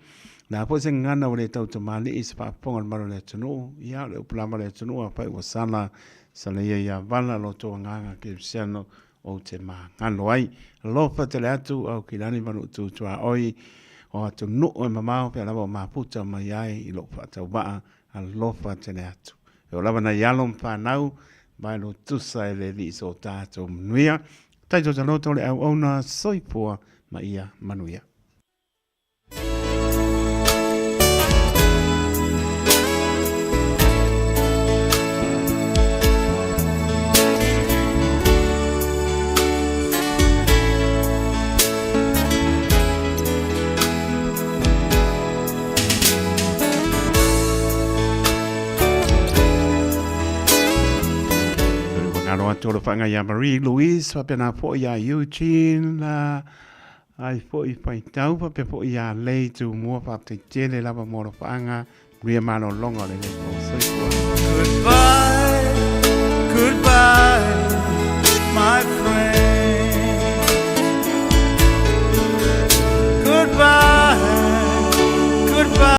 le a foi se gagana ua le tau tamalii i se faafofoga a le malu o le atunuu, ia, o le upu lava a le atunuu, afai ua sala, sala ia ia vala lo outou agaga kerisiano ou te magalo ai. Alofa tele atu au kilani ma lou tuaoi o atunuu e mamao pea lava o mafuta mai ai i lou faatauvaa. Alofa tele atu. E oo lava nai alo ma fanau, mai lo tusa e le Alii so tatou manuia. Taito taloto le auauna soifua ma ia manuia. Ngaro atu o le whaanga ia Marie Louise, whapena po ia Eugene, ai fo i whaitau, whapea fo ia Lei tu mua whapte tele lava mo le whaanga, ria malo longa o le lei po.